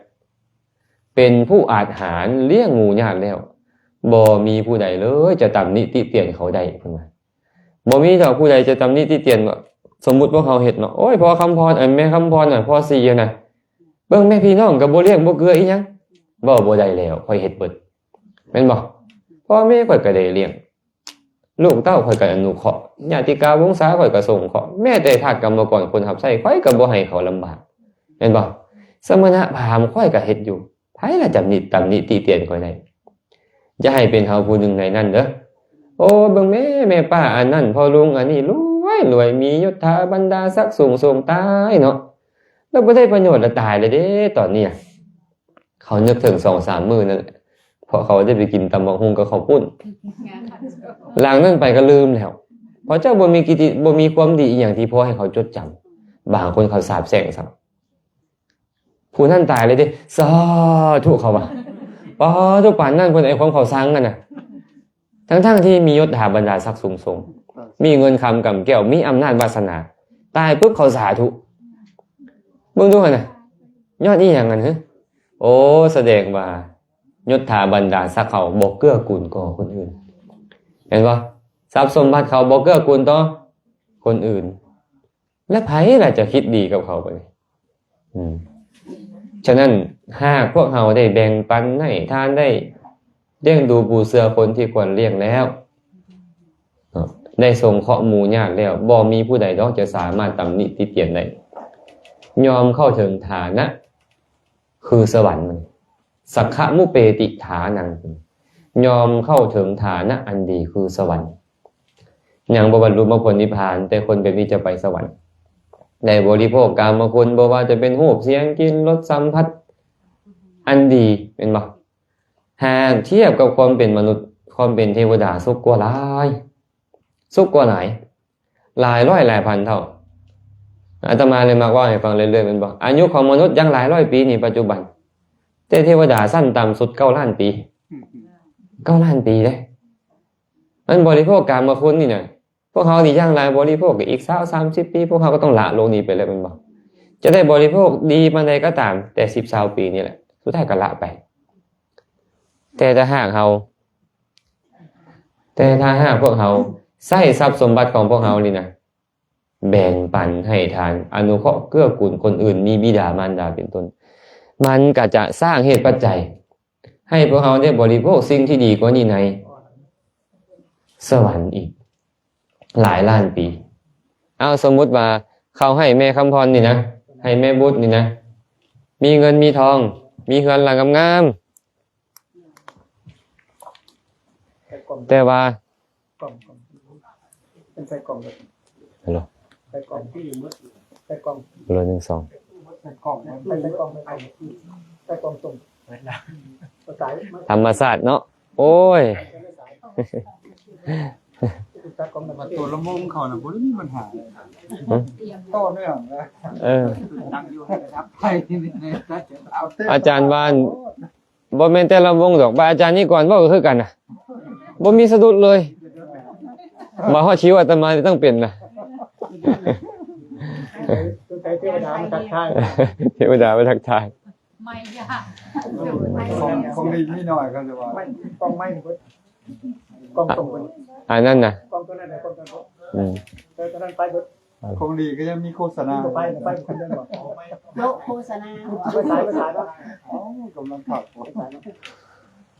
ເປັນຜູ້ອາດຫານລ້ຽງໝູ່ຍາດແລ້ວ, ບໍ່ມີຜູ້ໃດເລີຍຈະຕຳໜິຕິຕຽນເຂົາໄດ້ ເພິ່ນວ່າ. ບໍ່ມີດອກຜູ້ໃດຈະຕຳໜິຕິຕຽນວ່າ ສົມມຸດພວກເຮົາເຮັດເນາະ, ໂອ້ຍ ພໍ່ຄຳພອນ ເອີ ແມ່ຄຳພອນນະ ພໍ່ສີນະ, ເບິ່ງແມ່ພີ່ນ້ອງກໍບໍ່ລ້ຽງບໍ່ເກືອອີຫຍັງ. ເວົ້າບໍ່ໄດ້ແລ້ວ, ຂ້ອຍເຮັດເບິດ ແມ່ນບໍ່? ພໍ່ແມ່ຂ້ອຍກໍໄດ້ລ້ຽງ, ລູກເຕົ້າຂ້ອຍກໍອະນຸເຄາະ, ຍາຕິກາວົງສາຂ້ອຍກໍສົງເຄາະ, ແມ້ແຕ່ທາດກຳມະກອນຄົນຮັບໃຊ້ ຂ້ອຍກໍບໍ່ໃຫ້ເຂົາລຳບາກ ແມ່ນບໍ່? ສະມະນະພາມຂ້ອຍກໍເຮັດຢູ່, ໃຜລະຈະຕຳໜິ ຕຳໜິຕິຕຽນຂ້ອຍໄດ້? ຢ່າໃຫ້ເປັນເຮົາຜູ້ໜຶ່ງໃນນັ້ນເດີ. ໂອ້ ເບິ່ງແມ້ ແມ່ປ້າອັນນັ້ນ ພໍ່ລຸງອັນນີ້ ລວຍ ລວຍ ມີຍົດຖາບັນດາສັກສູງສົ່ງ ຕາຍເນາະ, ລະບໍ່ໄດ້ປະໂຫຍດ ລະຕາຍແລ້ວເດ້ຕອນນີ້. ເຂົານຶກເຖິງສອງສາມມື້ນັ້ນແຫຼະ ເພາະເຂົາໄດ້ໄປກິນຕຳບັກຫຸ່ງກັບເຂົ້າປຸ້ນ. ຫຼັງນັ້ນໄປກໍລືມແລ້ວ, ເພາະເຈົ້າບໍ່ມີກິດຕິ ບໍ່ມີຄວາມດີອີ່ຫຍັງທີ່ພໍໃຫ້ເຂົາຈົດຈຳ. ບາງຄົນເຂົາສາບແຊ່ງຊ້ຳ. ຜູ້ນັ້ນຕາຍເລີຍເດ້ ສາທຸ ເຂົາວ່າ. ປາໂທ ປານນັ້ນເພິ່ນ ໄອ້ຄວາມເຂົາຊັງຫັ້ນນະ, ທັງໆທີ່ມີຍົດຖາບັນດາສັກສູງສົ່ງ, ມີເງິນຄຳກຳແກ້ວ, ມີອຳນາດວາສະໜາ, ຕາຍປຶບເຂົາສາທຸ. ເບິ່ງດູຫັ້ນນະ, ຍ້ອນອີ່ຫຍັງຫັ້ນຫື? ໂອ້ ສະແດງວ່າຍົດຖາບັນດາສັກເຂົາບໍ່ເກື້ອກູນຕໍ່ຄົນອື່ນ, ເຫັນບໍ່? ຊັບສົມບັດເຂົາບໍ່ເກື້ອກູນຕໍ່ຄົນອື່ນ. ແລະໃຜລະຈະຄິດດີກັບເຂົາບາດນີ້? ອືມ ສະນັ້ນ ຫາກພວກເຮົາໄດ້ແບ່ງປັນໃຫ້ທານ ໄດ້ລ້ຽງດູປູເສືອຄົນທີ່ຄວນລ້ຽງແລ້ວເນາະ, ໄດ້ສົງເຄາະໝູ່ຍາດແລ້ວ, ບໍ່ມີຜູ້ໃດດອກຈະສາມາດຕຳໜິຕິຕຽນໄດ້. ຍອມເຂົ້າເຖິງຖານະ ຄືສະຫວັນ, ສັກຂະມຸເປຕິຖານັງ, ຍອມເຂົ້າເຖິງຖານະອັນດີຄືສະຫວັນ. ຍັງບໍ່ບັນລຸມາຜົນນິບພານ, ແຕ່ຄົນແບບນີ້ຈະໄປສະຫວັນ, ໄດ້ບໍລິໂພກກາມະຄຸນ, ບໍ່ວ່າຈະເປັນຮູບ, ສຽງ, ກິ່ນ, ລົດ, ສຳຜັດອັນດີ, ແມ່ນບໍ່? ຫາກທຽບກັບຄວາມເປັນມະນຸດ, ຄວາມເປັນເທວະດາສຸກກວ່າຫຼາຍ, ສຸກກວ່າຫຼາຍ. ຫຼາຍຮ້ອຍຫຼາຍພັນເທົ່າ. ອາດຕະມາເລີຍມັກເວົ້າໃຫ້ຟັງເລື້ອຍໆ ແມ່ນບໍ່? ອາຍຸຂອງມະນຸດຍັງຫຼາຍຮ້ອຍປີນີ້ປັດຈຸບັນ, ແຕ່ເທວະດາຊັ້ນຕ່ຳສຸດເກົ້າລ້ານປີ, ເກົ້າລ້ານປີເດ້. ມັນບໍລິໂພກກາມະຄຸນນີ້ນະ, ພວກເຮົານີ້ຢ່າງຫຼາຍບໍລິໂພກກໍອີກຊາວສາມສິບປີ ພວກເຮົາກໍຕ້ອງລະໂລກນີ້ໄປແລ້ວແມ່ນບໍ່? ຈະໄດ້ບໍລິໂພກດີປານໃດກໍຕາມ, ແຕ່ສິບຊາວປີນີ້ແຫຼະ, ສຸດທ້າຍກໍລະໄປ. ແຕ່ຖ້າຫາກເຮົາ ແຕ່ຖ້າຫາກພວກເຮົາໃຊ້ຊັບສົມບັດຂອງພວກເຮົານີ້ນະ ແບ່ງປັນໃຫ້ທານ ອະນຸເຄາະເກື້ອກູນຄົນອື່ນ ມີບິດາມານດາເປັນຕົ້ນ ມັນກໍຈະສ້າງເຫດປັດໄຈ ໃຫ້ພວກເຮົາໄດ້ບໍລິໂພກສິ່ງທີ່ດີກວ່ານີ້ໃນສະຫວັນອີກຫຼາຍລ້ານປີ. ເອົາ ສົມມຸດວ່າເຂົາໃຫ້ແມ່ຄຳພອນນີ້ນະ ໃຫ້ແມ່ບຸດນີ້ນະ ມີເງິນມີທອງ ມີເຮືອນຫຼັງງາມໆ ແຕ່ວ່າ ກອງ ກອງ ເປັນໃສ່ກອງເລີຍ ຮັລໂຫຼ ໃສ່ກອງ ໃສ່ກອງ ຮັລໂຫຼ ໜຶ່ງ ສອງ ໃສ່ກອງ ໃສ່ ໃສ່ກອງ ໃສ່ກອງ ໃສ່ກອງສົ່ງ ເປີດແລ້ວ ປະສານ ທຳມະຊາດເນາະ ໂອ້ຍ ຈັດກອງ ມາຕົວລະວົງເຂົານະ ບໍ່ໄດ້ມີບັນຫາ ຫຶ? ຕໍ່ເນື່ອງເລີຍ ເອີ ຕັ້ງຢູ່ໃຫ້ລະດັບໄທນີ້ ເອົາ ອາຈານວ່າ ບໍ່ແມ່ນແຕ່ລະວົງດອກ ບາດອາຈານນິກອນເວົ້າກໍຄືກັນນະ ບໍ່ມີສະດຸດເລີຍ ມາຮອດຄິວອາດຕະມານີ້ຕ້ອງເປັນນະ ໃຊ້ເທວະດາມາທັກທາຍ ເທວະດາມາທັກທາຍ ໄມ້ຍາກ ຂອງ ຂອງດີມີໜ້ອຍ ເຂົາຈະວ່າ ໄມ້ ກ້ອງໄມ້ເບິດ ກ້ອງຕົງເບິດ ອັນນັ້ນນະ ກ້ອງຕົວນັ້ນນະ ກ້ອງຕົວນັ້ນ ອືມ ເອີ ຕົວນັ້ນໄປເບິດ ຂອງດີກໍຍັງມີໂຄສະນາ ໄປ ໄປ ໂລະໂຄສະນາ ໄປສາຍ ໄປສາຍເນາະ ເອົ້າ ກຳລັງຄັກ ໄປສາຍເນາະ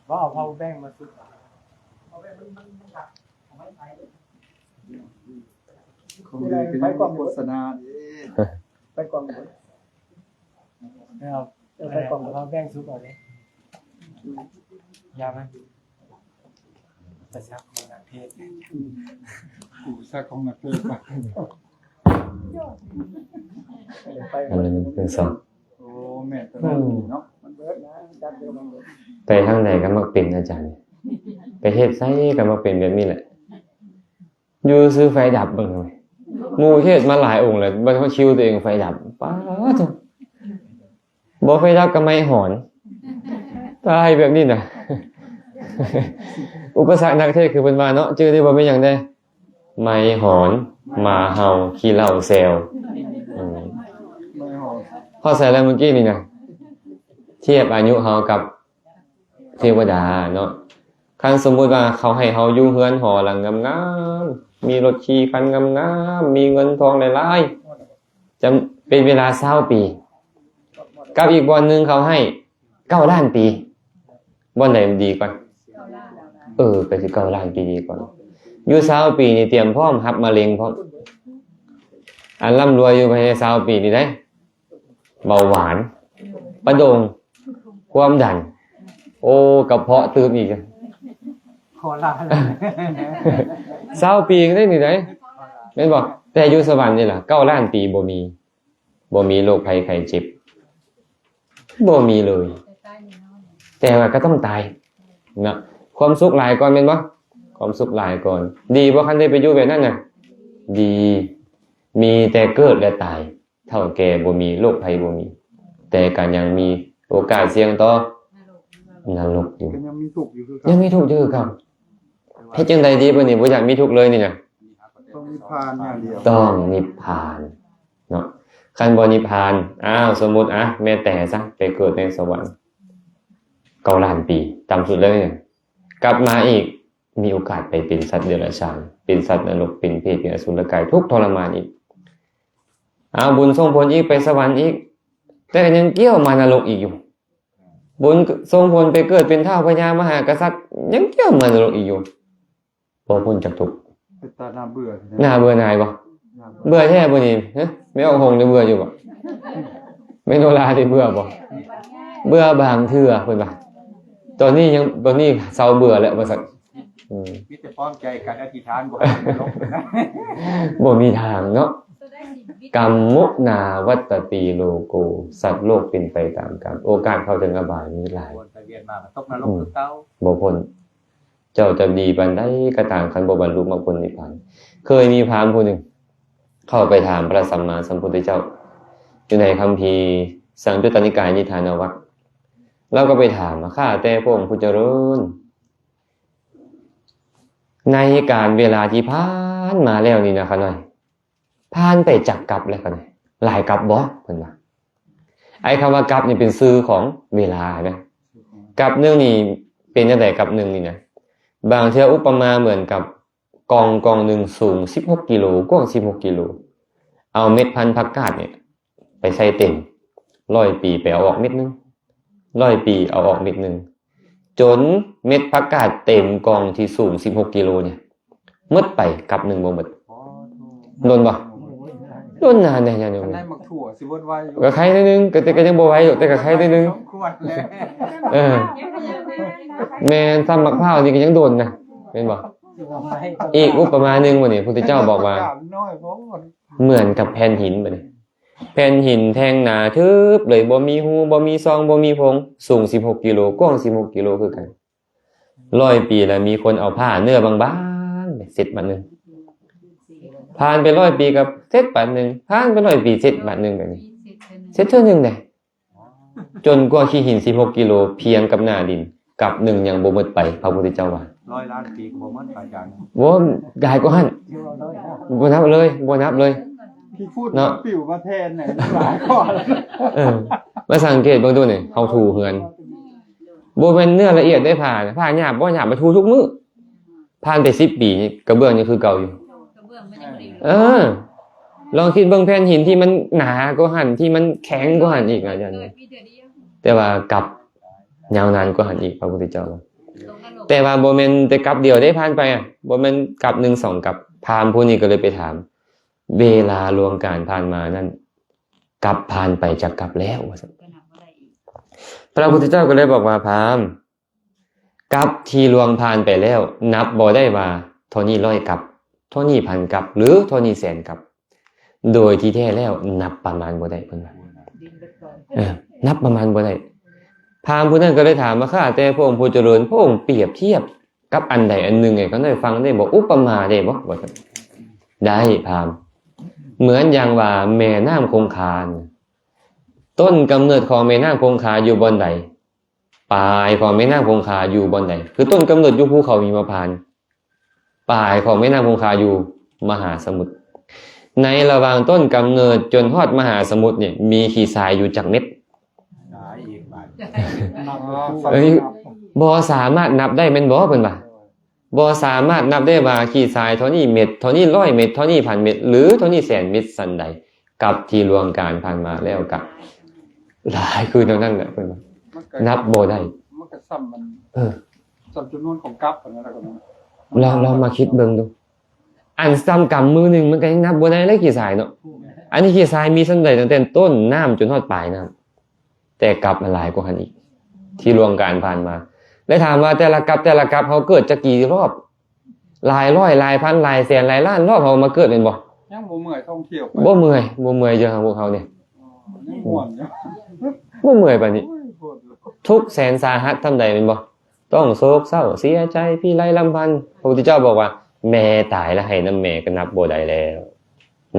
ວ່າເອົາ power bank ມາສຸດ ຂອງດີກໍຍັງມີໂຄສະນາເດ້ ໄປກອງ ເອົາ ເອີ ໄປກອງ power bank ສຸດເອົາເດ້ ຢາມະ ປະຊາຄົມນັກເທດ ກູປະຊາຄົມນັກເທດ ອັນໜຶ່ງ ສອງ ໂອ້ ແມ່ນຕະນັ້ນເນາະ ມັນເບິດນະ ຈັກເດີມັນເບິດ ໄປທາງໃດກໍມັກເປັນອາຈານ ໄປເຮັດໃສກໍມັກເປັນແບບນີ້ແຫຼະ ຢູ່ຊື່ໄຟດັບເບິ່ງ ໝູ່ເທດມາຫຼາຍອົງແລ້ວ ບັດຮອດຄິວຕົວເອງໄຟດັບ ປາດໂທ້ ບໍ່ໄຟດັບກໍໄມ້ຫອນ ຕາຍແບບນີ້ນະ ອຸປະສັກນັກເທດຄືເພິ່ນວ່າເນາະ ຈື່ໄດ້ບໍ່ ແມ່ນຫຍັງແດ່ ໄມ້ຫອນ ໝາເຫົ່າ ຂີ້ເຫຼົ້າແຊວ ອືມ ຮອດໃສແລ້ວມື້ກີ້ນີ້ນະ ທຽບອາຍຸເຮົາກັບເທວະດາເນາະ ຄັນສົມມຸດວ່າເຂົາໃຫ້ເຮົາຢູ່ເຮືອນຫໍຫຼັງງາມໆ ມີລົດຂີ່ຄັນງາມໆ ມີເງິນທອງຫຼາຍໆ ຈະເປັນເວລາຊາວປີ ກັບອີກບ່ອນໜຶ່ງເຂົາໃຫ້ເກົ້າລ້ານປີ ບ່ອນໃດມັນດີກວ່າ? ເອີ ກໍຄືເກົ້າລ້ານປີດີກວ່າ. ຢູ່ຊາວປີນີ້ຕຽມພ້ອມຮັບມະເຮັງພ້ອມ. ອັນລ່ຳລວຍຢູ່ພາຍໃນຊາວປີນີ້ໄດ໋ ເບົາຫວານ, ປະດົງ, ຄວາມດັນ, ໂອ ກະເພາະຕື່ມອີກ. ຂໍລາແລ້ວ ຊາວປີໄດ້ນີ້ໄດ໋ ແມ່ນບໍ່? ແຕ່ຢູ່ສະຫວັນນີ້ລະ ເກົ້າລ້ານປີບໍ່ມີ ບໍ່ມີໂລກໄພໄຂ້ເຈັບ ບໍ່ມີເລີຍ. ແຕ່ວ່າກໍຕ້ອງຕາຍເນາະ. ຄວາມສຸກຫຼາຍກ່ອນແມ່ນບໍ່? ຄວາມສຸກຫຼາຍກ່ອນ. ດີບໍ່ ຄັນໄດ້ໄປຢູ່ແບບນັ້ນນະ? ດີ. ມີແຕ່ເກີດ ແລະ ຕາຍ. ເຖົ້າແກ່ບໍ່ມີ ໂລກໄພບໍ່ມີ ແຕ່ກໍຍັງມີໂອກາດສ່ຽງຕໍ່ນະລົກຢູ່ ກໍຍັງມີທຸກຢູ່ຄືເກົ່າ ຍັງມີທຸກຢູ່ຄືເກົ່າ. ເຮັດຈັ່ງໃດດີບັດນີ້ ບໍ່ຢາກມີທຸກເລີຍນີ້ນະ? ຕ້ອງນິບພານຢ່າງດຽວ ຕ້ອງນິບພານເນາະ. ຄັນບໍ່ນິບພານ ອ້າວ ສົມມຸດ ອະ ແມ່ແຕ່ຊະ ໄປເກີດໃນສະຫວັນເກົ້າລ້ານປີ ຕ່ຳສຸດເລີຍ ກັບມາອີກ ມີໂອກາດໄປເປັນສັດເດຍລະສານ ເປັນສັດນະລົກ ເປັນເປດ ເປັນອະສຸລະກາຍ ທຸກທໍລະມານອີກ. ເອົາ ບຸນສົ່ງຜົນອີກ ໄປສະຫວັນອີກ ແຕ່ກໍຍັງກ້ຽວມານະລົກອີກຢູ່. ບຸນສົ່ງຜົນໄປເກີດເປັນທ້າວພະຍາມະຫາກະສັດ ຍັງກ້ຽວມານະລົກອີກຢູ່. ບໍ່ພົ້ນຈາກທຸກ. ເປັນຕາໜ້າເບື່ອ ໜ້າເບື່ອໜ່າຍບໍ່? ໜ້າເບື່ອ ເບື່ອແທ້ບໍ່ນີ້? ຮະ ແມ່ອອກຫົງໄດ້ເບື່ອຢູ່ບໍ່? ແມ່ໂນລາໄດ້ເບື່ອບໍ່? ເບື່ອບາງເທື່ອ ເພິ່ນວ່າ. ຕອນນີ້ຍັງ ຕອນນີ້ເຊົາເບື່ອແລ້ວວ່າຊັ້ນ. ອືມ ມີແຕ່ພ້ອມໃຈກັນອະທິຖານ ບໍ່ໃຫ້ນະລົກ ບໍ່ມີທາງເນາະ. ກຳມຸນາວັດຕະຕີໂລໂກ ສັດໂລກເປັນໄປຕາມກຳ ໂອກາດເຂົ້າເຖິງອະບາຍມີຫຼາຍ ວນໄປວຽນມາກໍຕົກນະລົກຄືເກົ່າ ບໍ່ພົ້ນ. ເຈົ້າຈະດີປານໃດກໍຕາມ ຄັນບໍ່ບັນລຸມັກຜົນນິບພານ. ເຄີຍມີພາມຜູ້ໜຶ່ງເຂົ້າໄປຖາມພະສຳມາສຳພຸດທະເຈົ້າ ຢູ່ໃນຄຳພີສັງຍຸດຕະນິກາຍນິທານະວັດ ລາວກໍໄປຖາມວ່າ ຂ້າແຕ່ພະອົງຜູ້ຈະເລີນ ໃນການເວລາທີ່ຜ່ານມາແລ້ວນີ້ນະ ຂ້ານ້ອຍ ຜ່ານໄປຈັກກັບແລ້ວ ຂ້ານ້ອຍ ຫຼາຍກັບບໍ່? ເພິ່ນວ່າ. ໄອ້ຄຳວ່າກັບນີ້ເປັນຊື່ຂອງເວລານະ. ກັບໜຶ່ງນີ້ ເປັນຈັ່ງໃດກັບໜຶ່ງນີ້ນະ? ບາງເທື່ອອຸປະມາເໝືອນກັບກ່ອງກ່ອງໜຶ່ງສູງສິບຫົກກິໂລ ກວ້າງສິບຫົກກິໂລ ເອົາເມັດພັນຜັກກາດນີ້ໄປໃສ່ເຕັມ ຮ້ອຍປີໄປເອົາອອກເມັດໜຶ່ງ ຮ້ອຍປີເອົາອອກເມັດໜຶ່ງ ຈົນເມັດຜັກກາດເຕັມກ່ອງທີ່ສູງສິບຫົກກິໂລນີ້ໝົດໄປ ກັບໜຶ່ງບໍ່ໝົດ. ດົນບໍ່? ດົນນານເດ້ຍາດໂຍມ. ຄັນໄດ້ໝາກຖົ່ວຊິເບິດໄວຢູ່. ກໍໄຄໜ້ອຍໜຶ່ງ ກໍ ແຕ່ກໍຍັງບໍ່ໄວດອກ ແຕ່ກໍໄຄໜ້ອຍໜຶ່ງ. ສົມຄວນແລ້ວ. ເອີ ແມ່ນ ສ່ຳໝາກພ້າວນີ້ກໍຍັງດົນນະ ແມ່ນບໍ່? ອີກອຸປະມາໜຶ່ງບັດນີ້ ພຸດທະເຈົ້າບອກວ່າ ເໝືອນກັບແຜ່ນຫີນບັດນີ້ ແຜ່ນຫີນແທ່ງໜາທຶບເລີຍ ບໍ່ມີຮູ ບໍ່ມີຊ່ອງ ບໍ່ມີໂພງ ສູງສິບຫົກກິໂລ ກວ້າງສິບຫົກກິໂລຄືກັນ. ຮ້ອຍປີແລ້ວ ມີຄົນເອົາຜ້າເນື້ອບາງໆເຊັດບາດໜຶ່ງ ຜ່ານໄປຮ້ອຍປີກໍເຊັດບາດໜຶ່ງ ຜ່ານໄປຮ້ອຍປີເຊັດບາດໜຶ່ງ ແບບນີ້ເຊັດເທື່ອໜຶ່ງເດ້ ຈົນກວ່າຂີ້ຫີນສິບຫົກກິໂລພຽງກັບໜ້າດິນ ກັບໜຶ່ງຍັງບໍ່ໝົດໄປ ພະພຸດທະເຈົ້າວ່າ. ຮ້ອຍລ້ານປີກໍບໍ່ໝົດ ອາຈານ. ໂອ້ ຫຼາຍກວ່າຫັ້ນ ບໍ່ນັບເລີຍ ບໍ່ນັບເລີຍ ທີ່ພຸດເນາະ ປິວມາແທນນີ້ຫຼາຍກວ່າ. ເອີ ມາສັງເກດເບິ່ງດູນີ້ ເຮົາຖູເຮືອນ ບໍ່ແມ່ນເນື້ອລະອຽດໄດ້ ຜ້າ ຜ້າຫຍາບບໍ່ຫຍາບ ໄປຖູທຸກມື້ ຜ່ານໄປສິບປີນີ້ ກະເບື້ອງຍັງຄືເກົ່າຢູ່. ເອີ ລອງຄິດເບິ່ງແຜ່ນຫີນທີ່ມັນໜາກວ່າຫັ້ນ ທີ່ມັນແຂງກວ່າຫັ້ນອີກອາຈານ ແຕ່ວ່າກັບຍາວນານກວ່າຫັ້ນອີກ ພະພຸດທະເຈົ້າວ່າ. ແຕ່ວ່າບໍ່ແມ່ນແຕ່ກັບດຽວເດ້ຜ່ານໄປອະ ບໍ່ແມ່ນກັບໜຶ່ງສອງກັບ. ພາມຜູ້ນີ້ກໍເລີຍໄປຖາມ ເວລາລ່ວງການຜ່ານມານັ້ນ ກັບຜ່ານໄປຈັກກັບແລ້ວ ວ່າຊັ້ນ. ພະພຸດທະເຈົ້າກໍເລີຍບອກວ່າ ພາມ ກັບທີ່ລ່ວງຜ່ານໄປແລ້ວ ນັບບໍ່ໄດ້ວ່າເທົ່ານີ້ຮ້ອຍກັບ ເທົ່ານີ້ພັນກັບ ຫຼື ເທົ່ານີ້ແສນກັບ ໂດຍທີ່ແທ້ແລ້ວນັບປະມານບໍ່ໄດ້ ເພິ່ນວ່າ. ເອີ ນັບປະມານບໍ່ໄດ້. ພາມຜູ້ນັ້ນກໍເລີຍຖາມວ່າ ຂ້າແຕ່ພະອົງຜູ້ຈະເລີນ ພະອົງປຽບທຽບກັບອັນໃດອັນໜຶ່ງໃຫ້ຂ້ານ້ອຍຟັງໄດ້ບໍ່? ອຸປະມາໄດ້ບໍ່? ວ່າຊັ້ນ. ໄດ້ພາມ. ເໝືອນຢ່າງວ່າແມ່ນ້ຳຄົງຄາ ຕົ້ນກຳເນີດຂອງແມ່ນ້ຳຄົງຄາຢູ່ບ່ອນໃດ? ປາຍຂອງແມ່ນ້ຳຄົງຄາຢູ່ບ່ອນໃດ? ຄືຕົ້ນກຳເນີດຢູ່ພູເຂົາຫິມະພານ ປາຍຂອງແມ່ນ້ຳຄົງຄາຢູ່ມະຫາສະໝຸດ. ໃນລະຫວ່າງຕົ້ນກຳເນີດຈົນຮອດມະຫາສະໝຸດນີ້ ມີຂີ້ຊາຍຢູ່ຈັກເມັດ? ເອີຍ ບໍ່ສາມາດນັບໄດ້ແມ່ນບໍ່? ເພິ່ນວ່າ ບໍ່ສາມາດນັບໄດ້ວ່າຂີ້ຊາຍເທົ່ານີ້ເມັດ ເທົ່ານີ້ຮ້ອຍເມັດ ເທົ່ານີ້ພັນເມັດ ຫຼື ເທົ່ານີ້ແສນເມັດ ສັນໃດ. ກັບທີ່ລ່ວງການຜ່ານມາແລ້ວກະຫຼາຍຄືແນວນັ້ນແຫຼະ ເພິ່ນວ່າ ນັບບໍ່ໄດ້. ມັນກໍສ່ຳມັນ ເອີ ສ່ຳຈຳນວນຂອງກັບຫັ້ນນະ. ລອງ ລອງມາຄິດເບິ່ງດູ ອັນສ່ຳກຳມືໜຶ່ງມັນກໍຍັງນັບບໍ່ໄດ້ເລີຍ ຂີ້ຊາຍເນາະ. ອັນນີ້ຂີ້ຊາຍມີສ່ຳໃດ ຕັ້ງແຕ່ຕົ້ນນ້ຳຈົນຮອດປາຍນ້ຳ ແຕ່ກັບມັນຫຼາຍກວ່າຫັ້ນອີກ ທີ່ລ່ວງການຜ່ານມາ. ແລະ ຖາມວ່າແຕ່ລະກັບ ແຕ່ລະກັບເຮົາເກີດຈັກກີ່ຮອບ? ຫຼາຍຮ້ອຍ ຫຼາຍພັນ ຫຼາຍແສນ ຫຼາຍລ້ານຮອບເຮົາມາເກີດແມ່ນບໍ່? ຍັງບໍ່ເມື່ອຍທ່ອງທ່ຽວ ບໍ່ເມື່ອຍ ບໍ່ເມື່ອຍຢູ່ທາງພວກເຮົານີ້. ອໍ ຍັງມ່ວນຢູ່ ບໍ່ເມື່ອຍປານນີ້. ໂອ້ຍ ທຸກແສນສາຫັດສ່ຳໃດແມ່ນບໍ່? ຕ້ອງໂສກເສົ້າເສຍໃຈ ພິໄລລຳພັນ. ພະພຸດທະເຈົ້າບອກວ່າ ແມ່ຕາຍແລ້ວໄຫ້ນຳແມ່ກໍນັບບໍ່ໄດ້ແລ້ວ.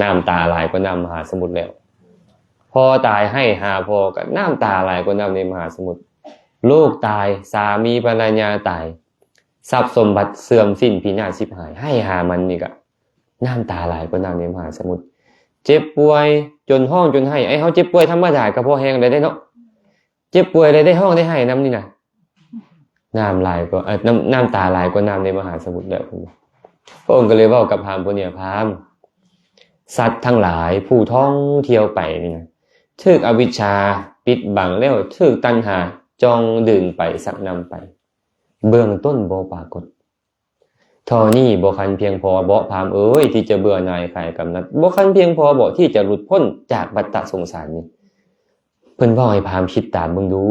ນ້ຳຕາຫຼາຍກວ່ານ້ຳມະຫາສະໝຸດແລ້ວ. ພໍ່ຕາຍໄຫ້ຫາພໍ່ກໍນ້ຳຕາຫຼາຍກວ່ານ້ຳໃນມະຫາສະໝຸດ. ລູກຕາຍ ສາມີພັນລະຍາຕາຍ ຊັບສົມບັດເສື່ອມສິ້ນພິນາດຊິບຫາຍ ໄຫ້ຫາມັນນີ້ກະນ້ຳຕາຫຼາຍກວ່ານ້ຳໃນມະຫາສະໝຸດ. ເຈັບປ່ວຍຈົນຮ້ອງຈົນໄຫ້ ໄອ້ເຮົາເຈັບປ່ວຍທຳມະດາກໍພໍແຮງແລ້ວເດ້ເນາະ. ເຈັບປ່ວຍແລ້ວໄດ້ຮ້ອງໄດ້ໄຫ້ນຳນີ້ນະ ນ້ຳຫຼາຍກວ່າ ເອີ ນ້ຳ ນ້ຳຕາຫຼາຍກວ່ານ້ຳໃນມະຫາສະໝຸດແລ້ວ. ພະອົງກໍເລີຍເວົ້າກັບພາມຜູ້ນີ້ວ່າ ພາມ ສັດທັງຫຼາຍຜູ້ທ່ອງທ່ຽວໄປນີ້ນະ ຖືກອະວິດຊາປິດບັງແລ້ວ ຖືກຕັນຫາຈ່ອງດຶງໄປຊັກນຳໄປ ເບື້ອງຕົ້ນບໍ່ປາກົດ. ເທົ່ານີ້ບໍ່ຄັນພຽງພໍບໍ ພາມເອີຍ ທີ່ຈະເບື່ອໜ່າຍຄາຍກຳໜັດ? ບໍ່ຄັນພຽງພໍບໍທີ່ຈະຫຼຸດພົ້ນຈາກວັດຕະສົງສານນີ້? ເພິ່ນເວົ້າໃຫ້ພາມຄິດຕາມເບິ່ງດູ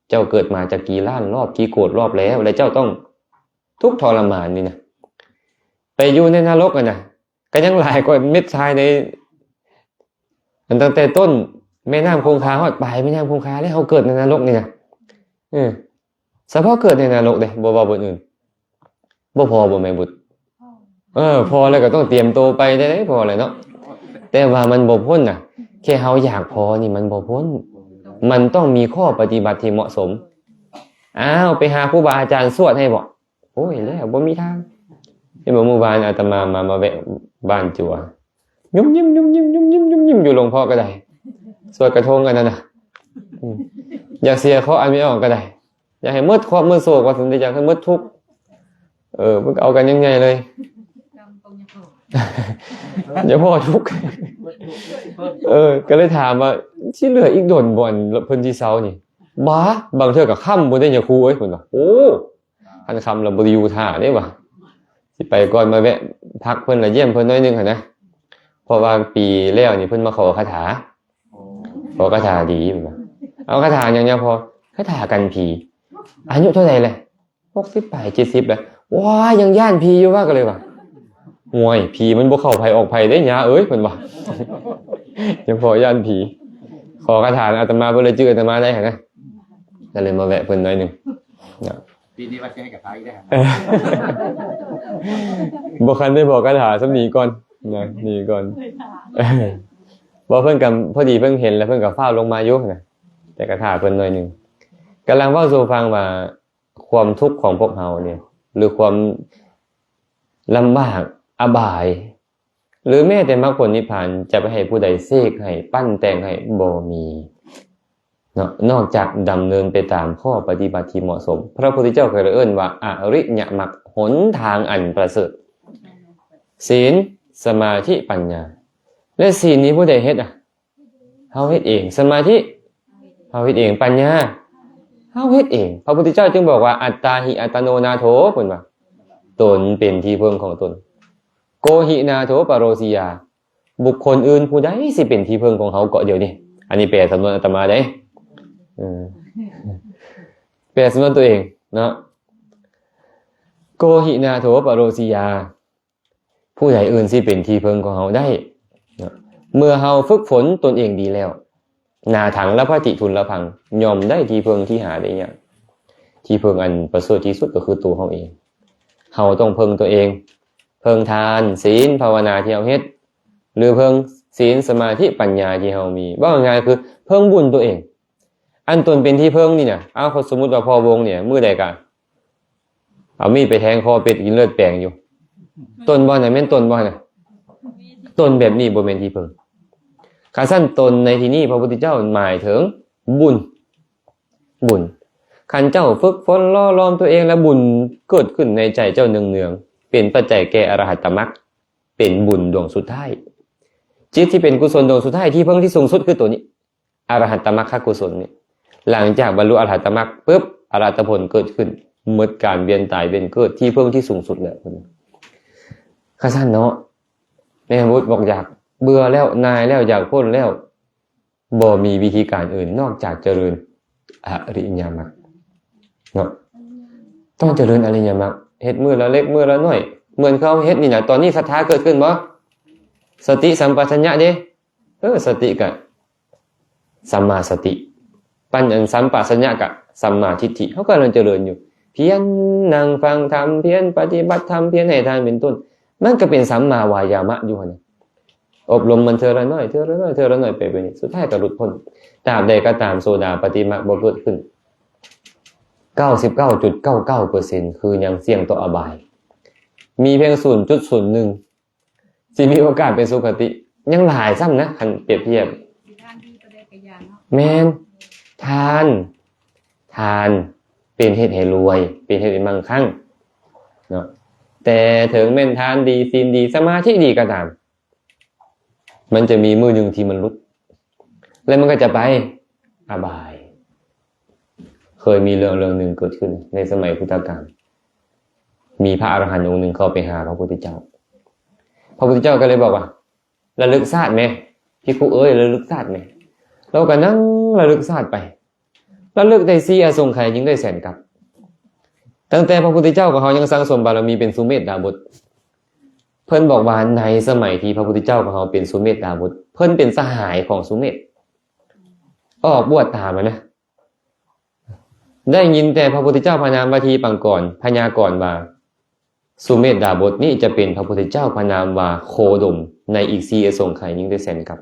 ເຈົ້າເກີດມາຈັກກີ້ລ້ານລອບ ກີ້ໂກດລອບແລ້ວ ແລະ ເຈົ້າຕ້ອງທຸກທໍລະມານນີ້ນະ ໄປຢູ່ໃນນະລົກຫັ້ນນະ ກໍຍັງຫຼາຍກວ່າເມັດຊາຍໃນ ອັນຕັ້ງແຕ່ຕົ້ນແມ່ນ້ຳຄົງຄາຮອດປາຍແມ່ນ້ຳຄົງຄາ ແລ້ວເຮົາເກີດໃນນະລົກນີ້ນະ. ເອີ ສະເພາະເກີດໃນນະລົກເດ້ ບໍ່ເວົ້າບ່ອນອື່ນ. ບໍ່ພໍບໍ່ແມ່ບຸດ? ເອີ ພໍແລ້ວກໍຕ້ອງຕຽມໂຕໄປໄດ້ ພໍແລ້ວເນາະ. ແຕ່ວ່າມັນບໍ່ພົ້ນນະ ແຄ່ເຮົາຢາກພໍນີ້ມັນບໍ່ພົ້ນ ມັນຕ້ອງມີຂໍ້ປະຕິບັດທີ່ເໝາະສົມ. ອ້າວ ໄປຫາຄູບາອາຈານສວດໃຫ້ບໍ? ໂອ້ຍ ແລ້ວບໍ່ມີທາງ. ເຫັນບໍ່ ມື້ວານອາດຕະມາມາ ມາແວະບ້ານຈົວ ຍຸບຍິ້ມ ຍຸບຍິ້ມ ຍຸບຍິ້ມ ຍຸບຍິ້ມຢູ່ ຫຼວງພໍ່ກໍໄດ້ ສວດກະທົງອັນນັ້ນນະ ອືມ ຢາກເສຍເຄາະອັນໄມ່ອອກກໍໄດ້ ຢາກໃຫ້ໝົດເຄາະໝົດໂສກ ວ່າຊັ້ນເດ ຢາກໃຫ້ໝົດທຸກ. ເອີ ເພິ່ນກໍເອົາກັນຢ່າງໃຫຍ່ເລີຍ ຢ່າພໍ້ທຸກ. ເອີ ກໍເລີຍຖາມວ່າ ຊິເຫຼືອອີກດົນບໍ່ ອັນເພິ່ນຊິເຊົານີ້? ບາ ບາງເທື່ອກໍຄ່ຳພຸ້ນເດ້ຍາຄູເອີຍ ເພິ່ນວ່າ. ໂອ້ ຄັນຄ່ຳແລ້ວບໍ່ໄດ້ຢູ່ຖ້າເດ້ວ່າ ຊິໄປກ່ອນ ມາແວະພັກເພິ່ນ ລະຢ້ຽມເພິ່ນໜ້ອຍໜຶ່ງຫັ້ນນະ. ເພາະວ່າປີແລ້ວນີ້ເພິ່ນມາຂໍຄາຖາ ຂໍຄາຖາດີເພິ່ນວ່າ. ເອົາຄາຖາຫຍັງຍາພໍ່? ຄາຖາກັນຜີ. ອາຍຸເທົ່າໃດແລ້ວ? ຫົກສິບປາຍ ເຈັດສິບແລ້ວ. ວ້າຍ ຍັງຢ້ານຜີຢູ່ວ່າ ກໍເລີຍວ່າ ໂອ້ຍ ຜີມັນບໍ່ເຂົ້າໃຜອອກໃຜເດ້ຍາເອີຍ ເພິ່ນວ່າ. ຍັງພໍຢ້ານຜີ. ຂໍຄາຖາອາດຕະມາ ເພິ່ນເລີຍຈື່ອາດຕະມາໄດ້ຫັ້ນນະ ກໍເລີຍມາແວະເພິ່ນໜ້ອຍໜຶ່ງ. ປີນີ້ວ່າຊິໃຫ້ກະຖາອີກແລ້ວ ບໍ່ທັນໄດ້ບອກຄາຖາຊ້ຳ ໜີກ່ອນນະ ໜີກ່ອນ. ບໍ່ ເພິ່ນກໍພໍດີເພິ່ນເຫັນແລ້ວ ເພິ່ນກໍຟ້າວລົງມາຢູ່ນະ ແຕ່ກະຖາເພິ່ນໜ້ອຍໜຶ່ງ. ກຳລັງເວົ້າສູ່ຟັງວ່າ ຄວາມທຸກຂອງພວກເຮົານີ້ ຫຼື ຄວາມລຳບາກ ອະບາຍ ຫຼື ແມ້ແຕ່ມັກຜົນນິບພານ ຈະໄປໃຫ້ຜູ້ໃດເສກໃຫ້ ປັ້ນແຕ່ງໃຫ້ ບໍ່ມີເນາະ ນອກຈາກດຳເນີນໄປຕາມຂໍ້ປະຕິບັດທີ່ເໝາະສົມ. ພະພຸດທະເຈົ້າກໍເອີ້ນວ່າອະລິຍະມັກ ຫົນທາງອັນປະເສີດ ສີນ ສະມາທິ ປັນຍາ. ແລະ ສີນນີ້ຜູ້ໃດເຮັດອະ? ເຮົາເຮັດເອງ. ສະມາທິ ເຮົາເຮັດເອງ. ປັນຍາ ເຮົາເຮັດເອງ. ພະພຸດທະເຈົ້າຈຶ່ງບອກວ່າ ອັດຕາຫິອັດຕະໂນນາໂຖ ເພິ່ນວ່າ ຕົນເປັນທີ່ເພິ່ງຂອງຕົນ. ໂກຫິນາໂຖປະໂຣຊີຍາ ບຸກຄົນອື່ນຜູ້ໃດຊິເປັນທີ່ເພິ່ງຂອງເຮົາເກາະດຽວນີ້. ອັນນີ້ແປສຳນວນອາດຕະມາເດ້ ເອີ ແປສຳນວນຕົວເອງເນາະ. ໂກຫິນາໂຖປະໂຣຊີຍາ ຜູ້ໃດອື່ນຊິເປັນທີ່ເພິ່ງຂອງເຮົາໄດ້ເນາະ? ເມື່ອເຮົາຝຶກຝົນຕົນເອງດີແລ້ວ ນາທັງ ລະພະຕິ ທຸນລະພັງ ຍ່ອມໄດ້ທີ່ເພິ່ງທີ່ຫາໄດ້ຍາກ. ທີ່ເພິ່ງອັນປະເສີດທີ່ສຸດກໍຄືຕົວເຮົາເອງ. ເຮົາຕ້ອງເພິ່ງຕົວເອງ ເພິ່ງທານ ສີນ ພາວະນາທີ່ເຮົາເຮັດ ຫຼື ເພິ່ງສີນ ສະມາທິ ປັນຍາທີ່ເຮົາມີ. ເວົ້າງ່າຍໆຄືເພິ່ງບຸນຕົວເອງ. ອັນຕົນເປັນທີ່ເພິ່ງນີ້ນະ ເອົາ ສົມມຸດວ່າພໍ່ວົງນີ້ ມື້ໃດກະເອົາມີດໄປແທງຄໍເປັດກິນເລືອດແປງຢູ່. ຕົນບໍ່ນະ? ແມ່ນຕົນບໍ່ນະ? ຕົນແບບນີ້ບໍ່ແມ່ນທີ່ເພິ່ງ. ຄັນຊັ້ນຕົນໃນທີ່ນີ້ ພະພຸດທະເຈົ້າໝາຍເຖິງບຸນ ບຸນ. ຄັນເຈົ້າຝຶກຝົນຫຼໍ່ຫຼອມຕົວເອງ ແລ້ວບຸນເກີດຂຶ້ນໃນໃຈເຈົ້າເນືອງໆ ເປັນປັດໄຈແກ່ອະລະຫັດຕະມັກ ເປັນບຸນດວງສຸດທ້າຍ. ຈິດທີ່ເປັນກຸສົນດວງສຸດທ້າຍ ທີ່ເພິ່ງທີ່ສູງສຸດຄືຕົວນີ້ ອະລະຫັດຕະມັກຄະກຸສົນນີ້. ຫຼັງຈາກບັນລຸອະລະຫັດຕະມັກປຶບ ອະລະຫັດຕະຜົນເກີດຂຶ້ນ ໝົດການວຽນຕາຍວຽນເກີດ ທີ່ເພິ່ງທີ່ສູງສຸດແລ້ວ. ຄັນຊັ້ນເນາະ ແມ່ນບຸດບອກຢາກເບື່ອແລ້ວ ໜ່າຍແລ້ວ ຢາກພົ້ນແລ້ວ ບໍ່ມີວິທີການອື່ນນອກຈາກຈະເລີນອະລິຍະມັກເນາະ. ຕ້ອງຈະເລີນອະລິຍະມັກ ເຮັດມື້ລະເລັກມື້ລະນ້ອຍ ເໝືອນເຂົາເຮັດນີ້ນະ. ຕອນນີ້ສັດທາເກີດຂຶ້ນບໍ່? ສະຕິສຳປະຊັນຍະເດ້. ເອີ ສະຕິກະສຳມາສະຕິ ປັນ ອັນ ສຳປະຊັນຍະກະສຳມາທິດຖິ. ເຮົາກຳລັງຈະເລີນຢູ່ ພຽນນັ່ງຟັງທຳ ພຽນປະຕິບັດທຳ ພຽນໃຫ້ທານເປັນຕົ້ນ ມັນກະເປັນສຳມາວາຍາມະຢູ່ຫັ້ນນະ. ອົບຮົມມັນເທື່ອລະໜ້ອຍ ເທື່ອລະໜ້ອຍ ເທື່ອລະໜ້ອຍໄປແບບນີ້ ສຸດທ້າຍກໍຫຼຸດພົ້ນ. ຕາບໃດກໍຕາມໂສດາປະຕິມັກບໍ່ເກີດຂຶ້ນ ເກົ້າສິບເກົ້າຈຸດເກົ້າເກົ້າເປີເຊັນ ຄືຍັງສ່ຽງຕໍ່ອະບາຍ. ມີພຽງສູນຈຸດສູນໜຶ່ງ ຊິມີໂອກາດໄປສຸຄະຕິ ຍັງຫຼາຍຊ້ຳນະ ຄັນປຽບທຽບ. ແມ່ນ ທານ ທານເປັນເຮັດໃຫ້ລວຍ ເປັນເຮັດໃຫ້ມັ່ງຄັ່ງເນາະ. ແຕ່ເຖິງແມ່ນທານດີ ສິນດີ ສະມາທິດີກໍຕາມ ມັນຈະມີມື້ໜຶ່ງທີ່ມັນຫຼຸດ ແລະ ມັນກໍຈະໄປອະບາຍ. ເຄີຍມີເລື່ອງເລື່ອງໜຶ່ງເກີດຂຶ້ນໃນສະໄໝພຸດທະການ ມີພະອະລະຫັນອົງໜຶ່ງເຂົ້າໄປຫາພະພຸດທະເຈົ້າ. ພະພຸດທະເຈົ້າກໍເລີຍບອກວ່າ ລະລຶກຊາດແມ ພິກຂຸເອີຍ ລະລຶກຊາດແມ. ລາວກໍນັ່ງລະລຶກຊາດໄປ ລະລຶກໄດ້ສີ່ອະສົງໄຂ ຍິ່ງໄດ້ແສນກັບ. ຕັ້ງແຕ່ພະພຸດທະເຈົ້າຂອງເຮົາຍັງສັ່ງສົມບາລະມີເປັນສຸເມດດາບົດ ເພິ່ນບອກວ່າໃນສະໄໝທີ່ພະພຸດທະເຈົ້າຂອງເຮົາເປັນສຸເມດດາບົດ ເພິ່ນເປັນສະຫາຍຂອງສຸເມດ ອອກບວດຕາມແລ້ວນະ. ໄດ້ຍິນແຕ່ພະພຸດທະເຈົ້າພະນາມວ່າທີປັງກອນ ພະຍາກອນວ່າ ສຸເມດດາບົດນີ້ຈະເປັນພະພຸດທະເຈົ້າພະນາມວ່າໂຄດົມ ໃນອີກສີ່ອະສົງໄຂ ຍິ່ງໄດ້ແສນກັບ.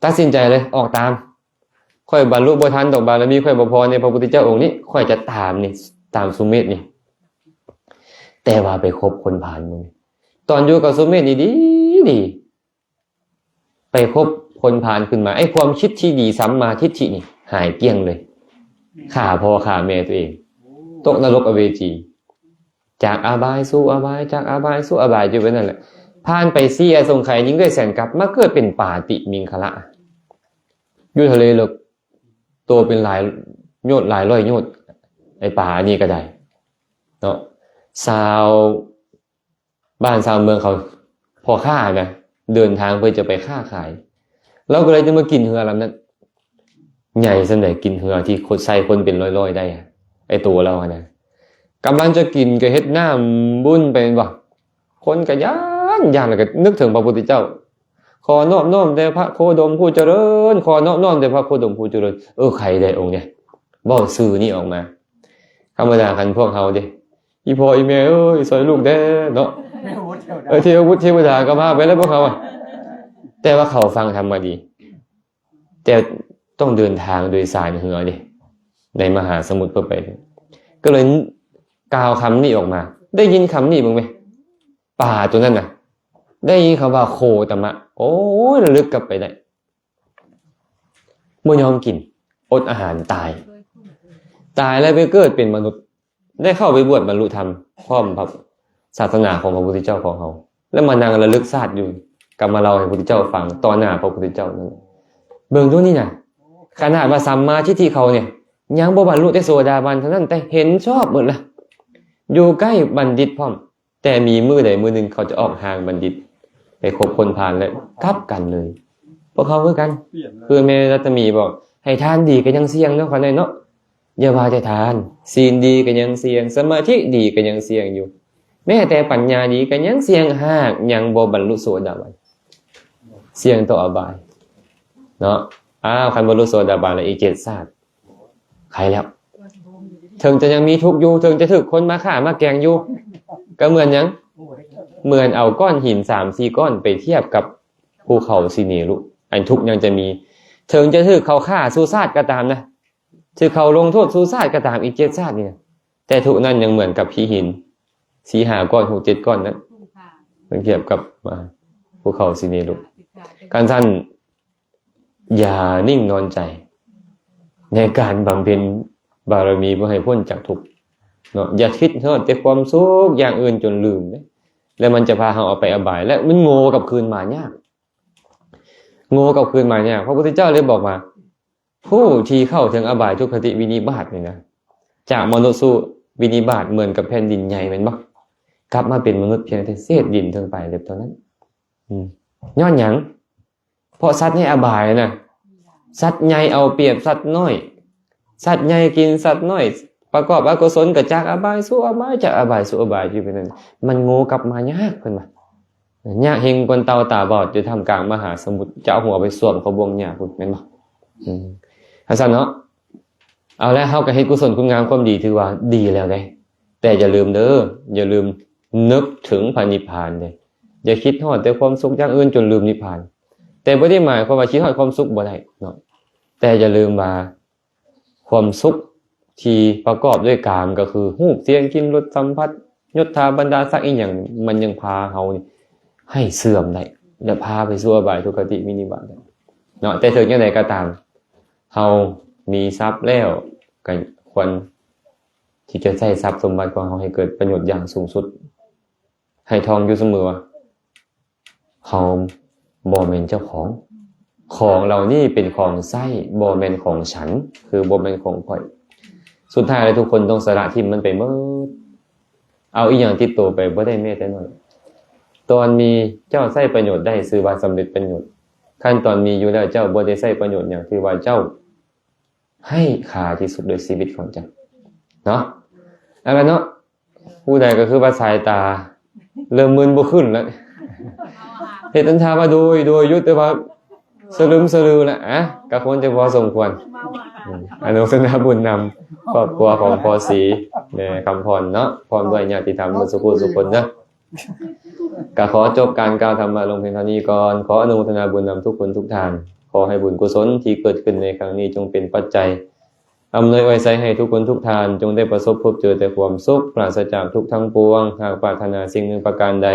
ຕັດສິນໃຈເລີຍ ອອກຕາມ. ຂ້ອຍບັນລຸບໍ່ທັນດອກ ບາລະມີຂ້ອຍບໍ່ພໍໃນພະພຸດທະເຈົ້າອົງນີ້ ຂ້ອຍຈະຕາມນີ້ ຕາມສຸເມດນີ້. ແຕ່ວ່າໄປຄົບຄົນພານມື້ນີ້ ຕອນຢູ່ກັບສຸເມດນີ້ດີໆ ໄປຄົບຄົນພານຂຶ້ນມາ ໄອ້ຄວາມຄິດທີ່ດີ ສຳມາທິດຖິນີ້ຫາຍກ້ຽງເລີຍ. ຂ້າພໍ່ຂ້າແມ່ຕົວເອງ ຕົກນະລົກອະເວຈີ ຈາກອະບາຍສູ່ອະບາຍ ຈາກອະບາຍສູ່ອະບາຍ ຢູ່ແບບນັ້ນແຫຼະ. ຜ່ານໄປສີ່ອະສົງໄຂ ຍິງດ້ວຍແສນກັບ ມາເກີດເປັນປາຕິມິງຄະລະ ຢູ່ທະເລເລິກ ໂຕເປັນຫຼາຍໂຍດ ຫຼາຍຮ້ອຍໂຍດ ໄອ້ປາອັນນີ້ກໍໄດ້ເນາະ. ຊາວບ້ານຊາວເມືອງເຂົາ ພໍ່ຄ້ານະ ເດີນທາງເພື່ອຈະໄປຄ້າຂາຍ ລາວກໍເລີຍຈະມາກິນເຮືອລຳນັ້ນ. ໃຫຍ່ສ່ຳໃດ ກິນເຮືອທີ່ຄົນ ໃສ່ຄົນເປັນຮ້ອຍໆໄດ້ອະ ໄອ້ໂຕລາວຫັ້ນນະ. ກຳລັງຈະກິນກໍເຮັດນ້ຳບຸນໄປແມ່ນບໍ່? ຄົນກໍຢ້ານ ຢ້ານ ແລ້ວກໍນຶກເຖິງພະພຸດທະເຈົ້າ ຂໍນອບນ້ອມແດ່ພະໂຄດົມຜູ້ຈະເລີນ ຂໍນອບນ້ອມແດ່ພະໂຄດົມຜູ້ຈະເລີນ. ເອີ ໃຄໄດ້ອົງນີ້ ເວົ້າຊື່ນີ້ອອກມາ. ທຳມະດາຄັນພວກເຮົາເດ້ ອີ່ພໍ່ອີ່ແມ່ເອີຍ ຊ່ອຍລູກແດ່ເນາະ ເອີ ເທວະບຸດເທວະດາກໍພາໄປແລ້ວພວກເຮົາອະ. ແຕ່ວ່າເຂົາຟັງທຳມະດີ ແຕ່ຕ້ອງເດີນທາງໂດຍສານເຮືອເດ້ ໃນມະຫາສະໝຸດເພື່ອໄປ ກໍເລີຍກ່າວຄຳນີ້ອອກມາ. ໄດ້ຍິນຄຳນີ້ເບິ່ງແມ ປາໂຕນັ້ນນະ ໄດ້ຍິນຄຳວ່າໂຄຕະມະ ໂອ້ຍ ລະລຶກກັບໄປໄດ້ ບໍ່ຍອມກິນ ອົດອາຫານຕາຍ ຕາຍແລ້ວໄປເກີດເປັນມະນຸດ ໄດ້ເຂົ້າໄປບວດບັນລຸທຳພ້ອມກັບສາສະໜາຂອງພະພຸດທະເຈົ້າຂອງເຮົາ ແລ້ວມານັ່ງລະລຶກຊາດຢູ່ ກໍມາເລົ່າໃຫ້ພະພຸດທະເຈົ້າຟັງຕໍ່ໜ້າພະພຸດທະເຈົ້ານັ້ນ. ເບິ່ງດູນີ້ນະ ຂະໜາດວ່າສຳມາທິດຖິເຂົານີ້ ຍັງບໍ່ບັນລຸແຕ່ໂສດາບັນເທົ່ານັ້ນ ແຕ່ເຫັນຊອບໝົດລະ ຢູ່ໃກ້ບັນດິດພ້ອມ. ແຕ່ມີມື້ໃດມື້ໜຶ່ງເຂົາຈະອອກຫ່າງບັນດິດ ໄປຄົບຄົນພານ ແລະ ກັບກັນເລີຍ. ພວກເຮົາຄືກັນ ຄືແມ່ລັດຕະມີບອກ ໃຫ້ທານດີກໍຍັງສ່ຽງເນາະ ຂ້ອຍເນາະ. ຢ່າວ່າແຕ່ທານ ສິນດີກໍຍັງສ່ຽງ ສະມາທິດີກໍຍັງສ່ຽງຢູ່ ແມ້ແຕ່ປັນຍາດີກໍຍັງສ່ຽງ ຫາກຍັງບໍ່ບັນລຸໂສດາບັນ ສ່ຽງຕໍ່ອະບາຍເນາະ. ອ້າວ ຄັນບັນລຸໂສດາບັນແລ້ວ ອີກເຈັດຊາດ ໄຄແລ້ວ ເຖິງຈະຍັງມີທຸກຢູ່ ເຖິງຈະຖືກຄົນມາຂ້າມາແກ່ງຢູ່ ກໍເໝືອນຫຍັງ? ເໝືອນເອົາກ້ອນຫີນສາມສີ່ກ້ອນໄປທຽບກັບພູເຂົາສິເນລຸ ອັນທຸກຍັງຈະມີ. ເຖິງຈະຖືກເຂົາຂ້າສູ່ຊາດກໍຕາມນະ ຖືກເຂົາລົງໂທດສູ່ຊາດກໍຕາມ ອີກເຈັດຊາດນີ້ນະ ແຕ່ທຸກນັ້ນຍັງເໝືອນກັບຂີ້ຫີນສີ່ຫ້າກ້ອນ ຫົກເຈັດກ້ອນນັ້ນ ເມື່ອທຽບກັບ ອ່າ ພູເຂົາສິເນລຸ. ຄັນຊັ້ນ ຢ່ານິ່ງນອນໃຈໃນການບຳເພັນບາລະມີເພື່ອໃຫ້ພົ້ນຈາກທຸກເນາະ. ຢ່າຄິດຮອດແຕ່ຄວາມສຸກຢ່າງອື່ນຈົນລືມເດ້ ແລ້ວມັນຈະພາເຮົາເອົາໄປອະບາຍ ແລະ ມັນໂງ່ກັບຄືນມາຍາກ ໂງ່ກັບຄືນມາຍາກ. ພະພຸດທະເຈົ້າເລີຍບອກວ່າ ຜູ້ທີ່ເຂົ້າເຖິງອະບາຍທຸກຄະຕິວິນິບາດນີ້ນະ ຈາກມະນຸດສູ່ວິນິບາດເໝືອນກັບແຜ່ນດິນໃຫຍ່ແມ່ນບໍ່? ກັບມາເປັນມະນຸດພຽງແຕ່ເສດດິນເທິງປາຍເລັບເທົ່ານັ້ນ. ອືມ ຍ້ອນຫຍັງ? ເພາະສັດໃນອະບາຍນະ ສັດໃຫຍ່ເອົາປຽບສັດນ້ອຍ ສັດໃຫຍ່ກິນສັດນ້ອຍ ປະກອບອະກຸສົນກໍຈາກອະບາຍສູ່ອະບາຍ ຈາກອະບາຍສູ່ອະບາຍ ຢູ່ແບບນັ້ນ ມັນໂງ່ກັບມາຍາກ ເພິ່ນວ່າ ຍາກເຮັງກວ່າເຕົ່າຕາບອດຢູ່ທ່າມກາງມະຫາສະໝຸດ ຈະເອົາຫົວໄປສວມເຂົ້າບ່ວງຫຍ້າພຸ້ນແມ່ນບໍ່? ອືມ ຈັ່ງຊັ້ນເນາະ ເອົາລະ ເຮົາກໍເຮັດກຸສົນຄຸນງາມຄວາມດີ ຖືວ່າດີແລ້ວເດ້ ແຕ່ຢ່າລືມເດີ ຢ່າລືມນຶກເຖິງພະນິບພານເດ້ ຢ່າຄິດຮອດແຕ່ຄວາມສຸກຢ່າງອື່ນຈົນລືມນິບພານ. ແຕ່ບໍ່ໄດ້ໝາຍຄວາມວ່າຄິດຮອດຄວາມສຸກບໍ່ໄດ້ເນາະ ແຕ່ຢ່າລືມວ່າຄວາມສຸກທີ່ປະກອບດ້ວຍກາມ ກໍຄືຮູບ ສຽງ ກິ່ນ ລົດ ສຳຜັດ ຍົດຖາ ບັນດາສັກອີ່ຫຍັງ ມັນຍັງພາເຮົາໃຫ້ເສື່ອມໄດ້ ແລະ ພາໄປສູ່ອະບາຍທຸກຄະຕິວິນິບາດໄດ້ເນາະ. ແຕ່ເຖິງຈັ່ງໃດກໍຕາມ ເຮົາມີຊັບແລ້ວ ກໍຄວນທີ່ຈະໃຊ້ຊັບສົມບັດຂອງເຮົາໃຫ້ເກີດປະໂຫຍດຢ່າງສູງສຸດ. ໃຫ້ທ່ອງຢູ່ສະເໝີວ່າ ເຮົາບໍ່ແມ່ນເຈົ້າຂອງ ຂອງເຫຼົ່ານີ້ເປັນຂອງໃຊ້ ບໍ່ແມ່ນຂອງສັນ ຄືບໍ່ແມ່ນຂອງຂ້ອຍ. ສຸດທ້າຍແລ້ວທຸກຄົນຕ້ອງສະລະຖິ້ມມັນໄປໝົດ ເອົາອີ່ຫຍັງຕິດໂຕໄປບໍ່ໄດ້ແມ້ແຕ່ໜ້ອຍ. ຕອນມີເຈົ້າໃຊ້ປະໂຫຍດໄດ້ ຊື່ວ່າສຳເລັດປະໂຫຍດ. ຄັນຕອນມີຢູ່ແລ້ວເຈົ້າບໍ່ໄດ້ໃຊ້ປະໂຫຍດຫຍັງ ຖືວ່າເຈົ້າ ໃຫ້ຄ່າທີ່ສຸດໂດຍຊີວິດຂອງເຈົ້າເນາະ. ເອົາລະເນາະ ຜູ້ໃດກໍຄືວ່າສາຍຕາເລີ່ມມືນບໍ່ຂຶ້ນແລ້ວ ເຮັດອັນທ່າວ່າໂດຍ ໂດຍຢູ່ ແຕ່ວ່າສະລຶມສະລືແລ້ວ. ອະ ກໍຄົງຈະພໍສົມຄວນ. ອາ ອະນຸໂມທະນາບຸນນຳຄອບຄົວຂອງພໍ່ສີ ແມ່ຄຳພອນເນາະ ພ້ອມດ້ວຍຍາດຕິທຳໝົດສູ່ຜູ້ສູ່ຄົນເນາະ. ກໍຂໍຈົບການກ່າວທຳມະລົງພຽງເທົ່ານີ້ກ່ອນ. ຂໍອະນຸໂມທະນາບຸນນຳທຸກຄົນທຸກທ່ານ. ຂໍໃຫ້ບຸນກຸສົນທີ່ເກີດຂຶ້ນໃນຄັ້ງນີ້ ຈົ່ງເປັນປັດໄຈອຳນວຍອວຍໄຊໃຫ້ທຸກຄົນທຸກທ່ານ ຈົ່ງໄດ້ປະສົບພົບເຈີແຕ່ຄວາມສຸກ ປາສະຈາກທຸກທັງປວງ. ຫາກປາດຖະໜາສິ່ງໜຶ່ງປະການໃດ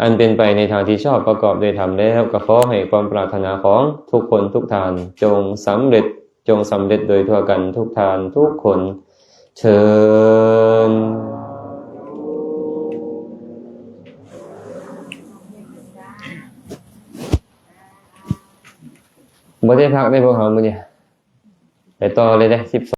ອັນເປັນໄປໃນທາງທີ່ຊອບປະກອບດ້ວຍທຳແລ້ວ, ກໍຂໍໃຫ້ຄວາມປາດຖະໜາຂອງທຸກຄົນທຸກທ່ານ ຈົ່ງສຳເລັດ, ຈົ່ງສຳເລັດໂດຍທົ່ວກັນທຸກທ່ານທຸກຄົນ. ເຊີນ. ບໍ່ໄດ້ພັກເດ້ພວກເຮົາມື້ນີ້ ໄປຕໍ່ເລີຍເດ້ ສິບ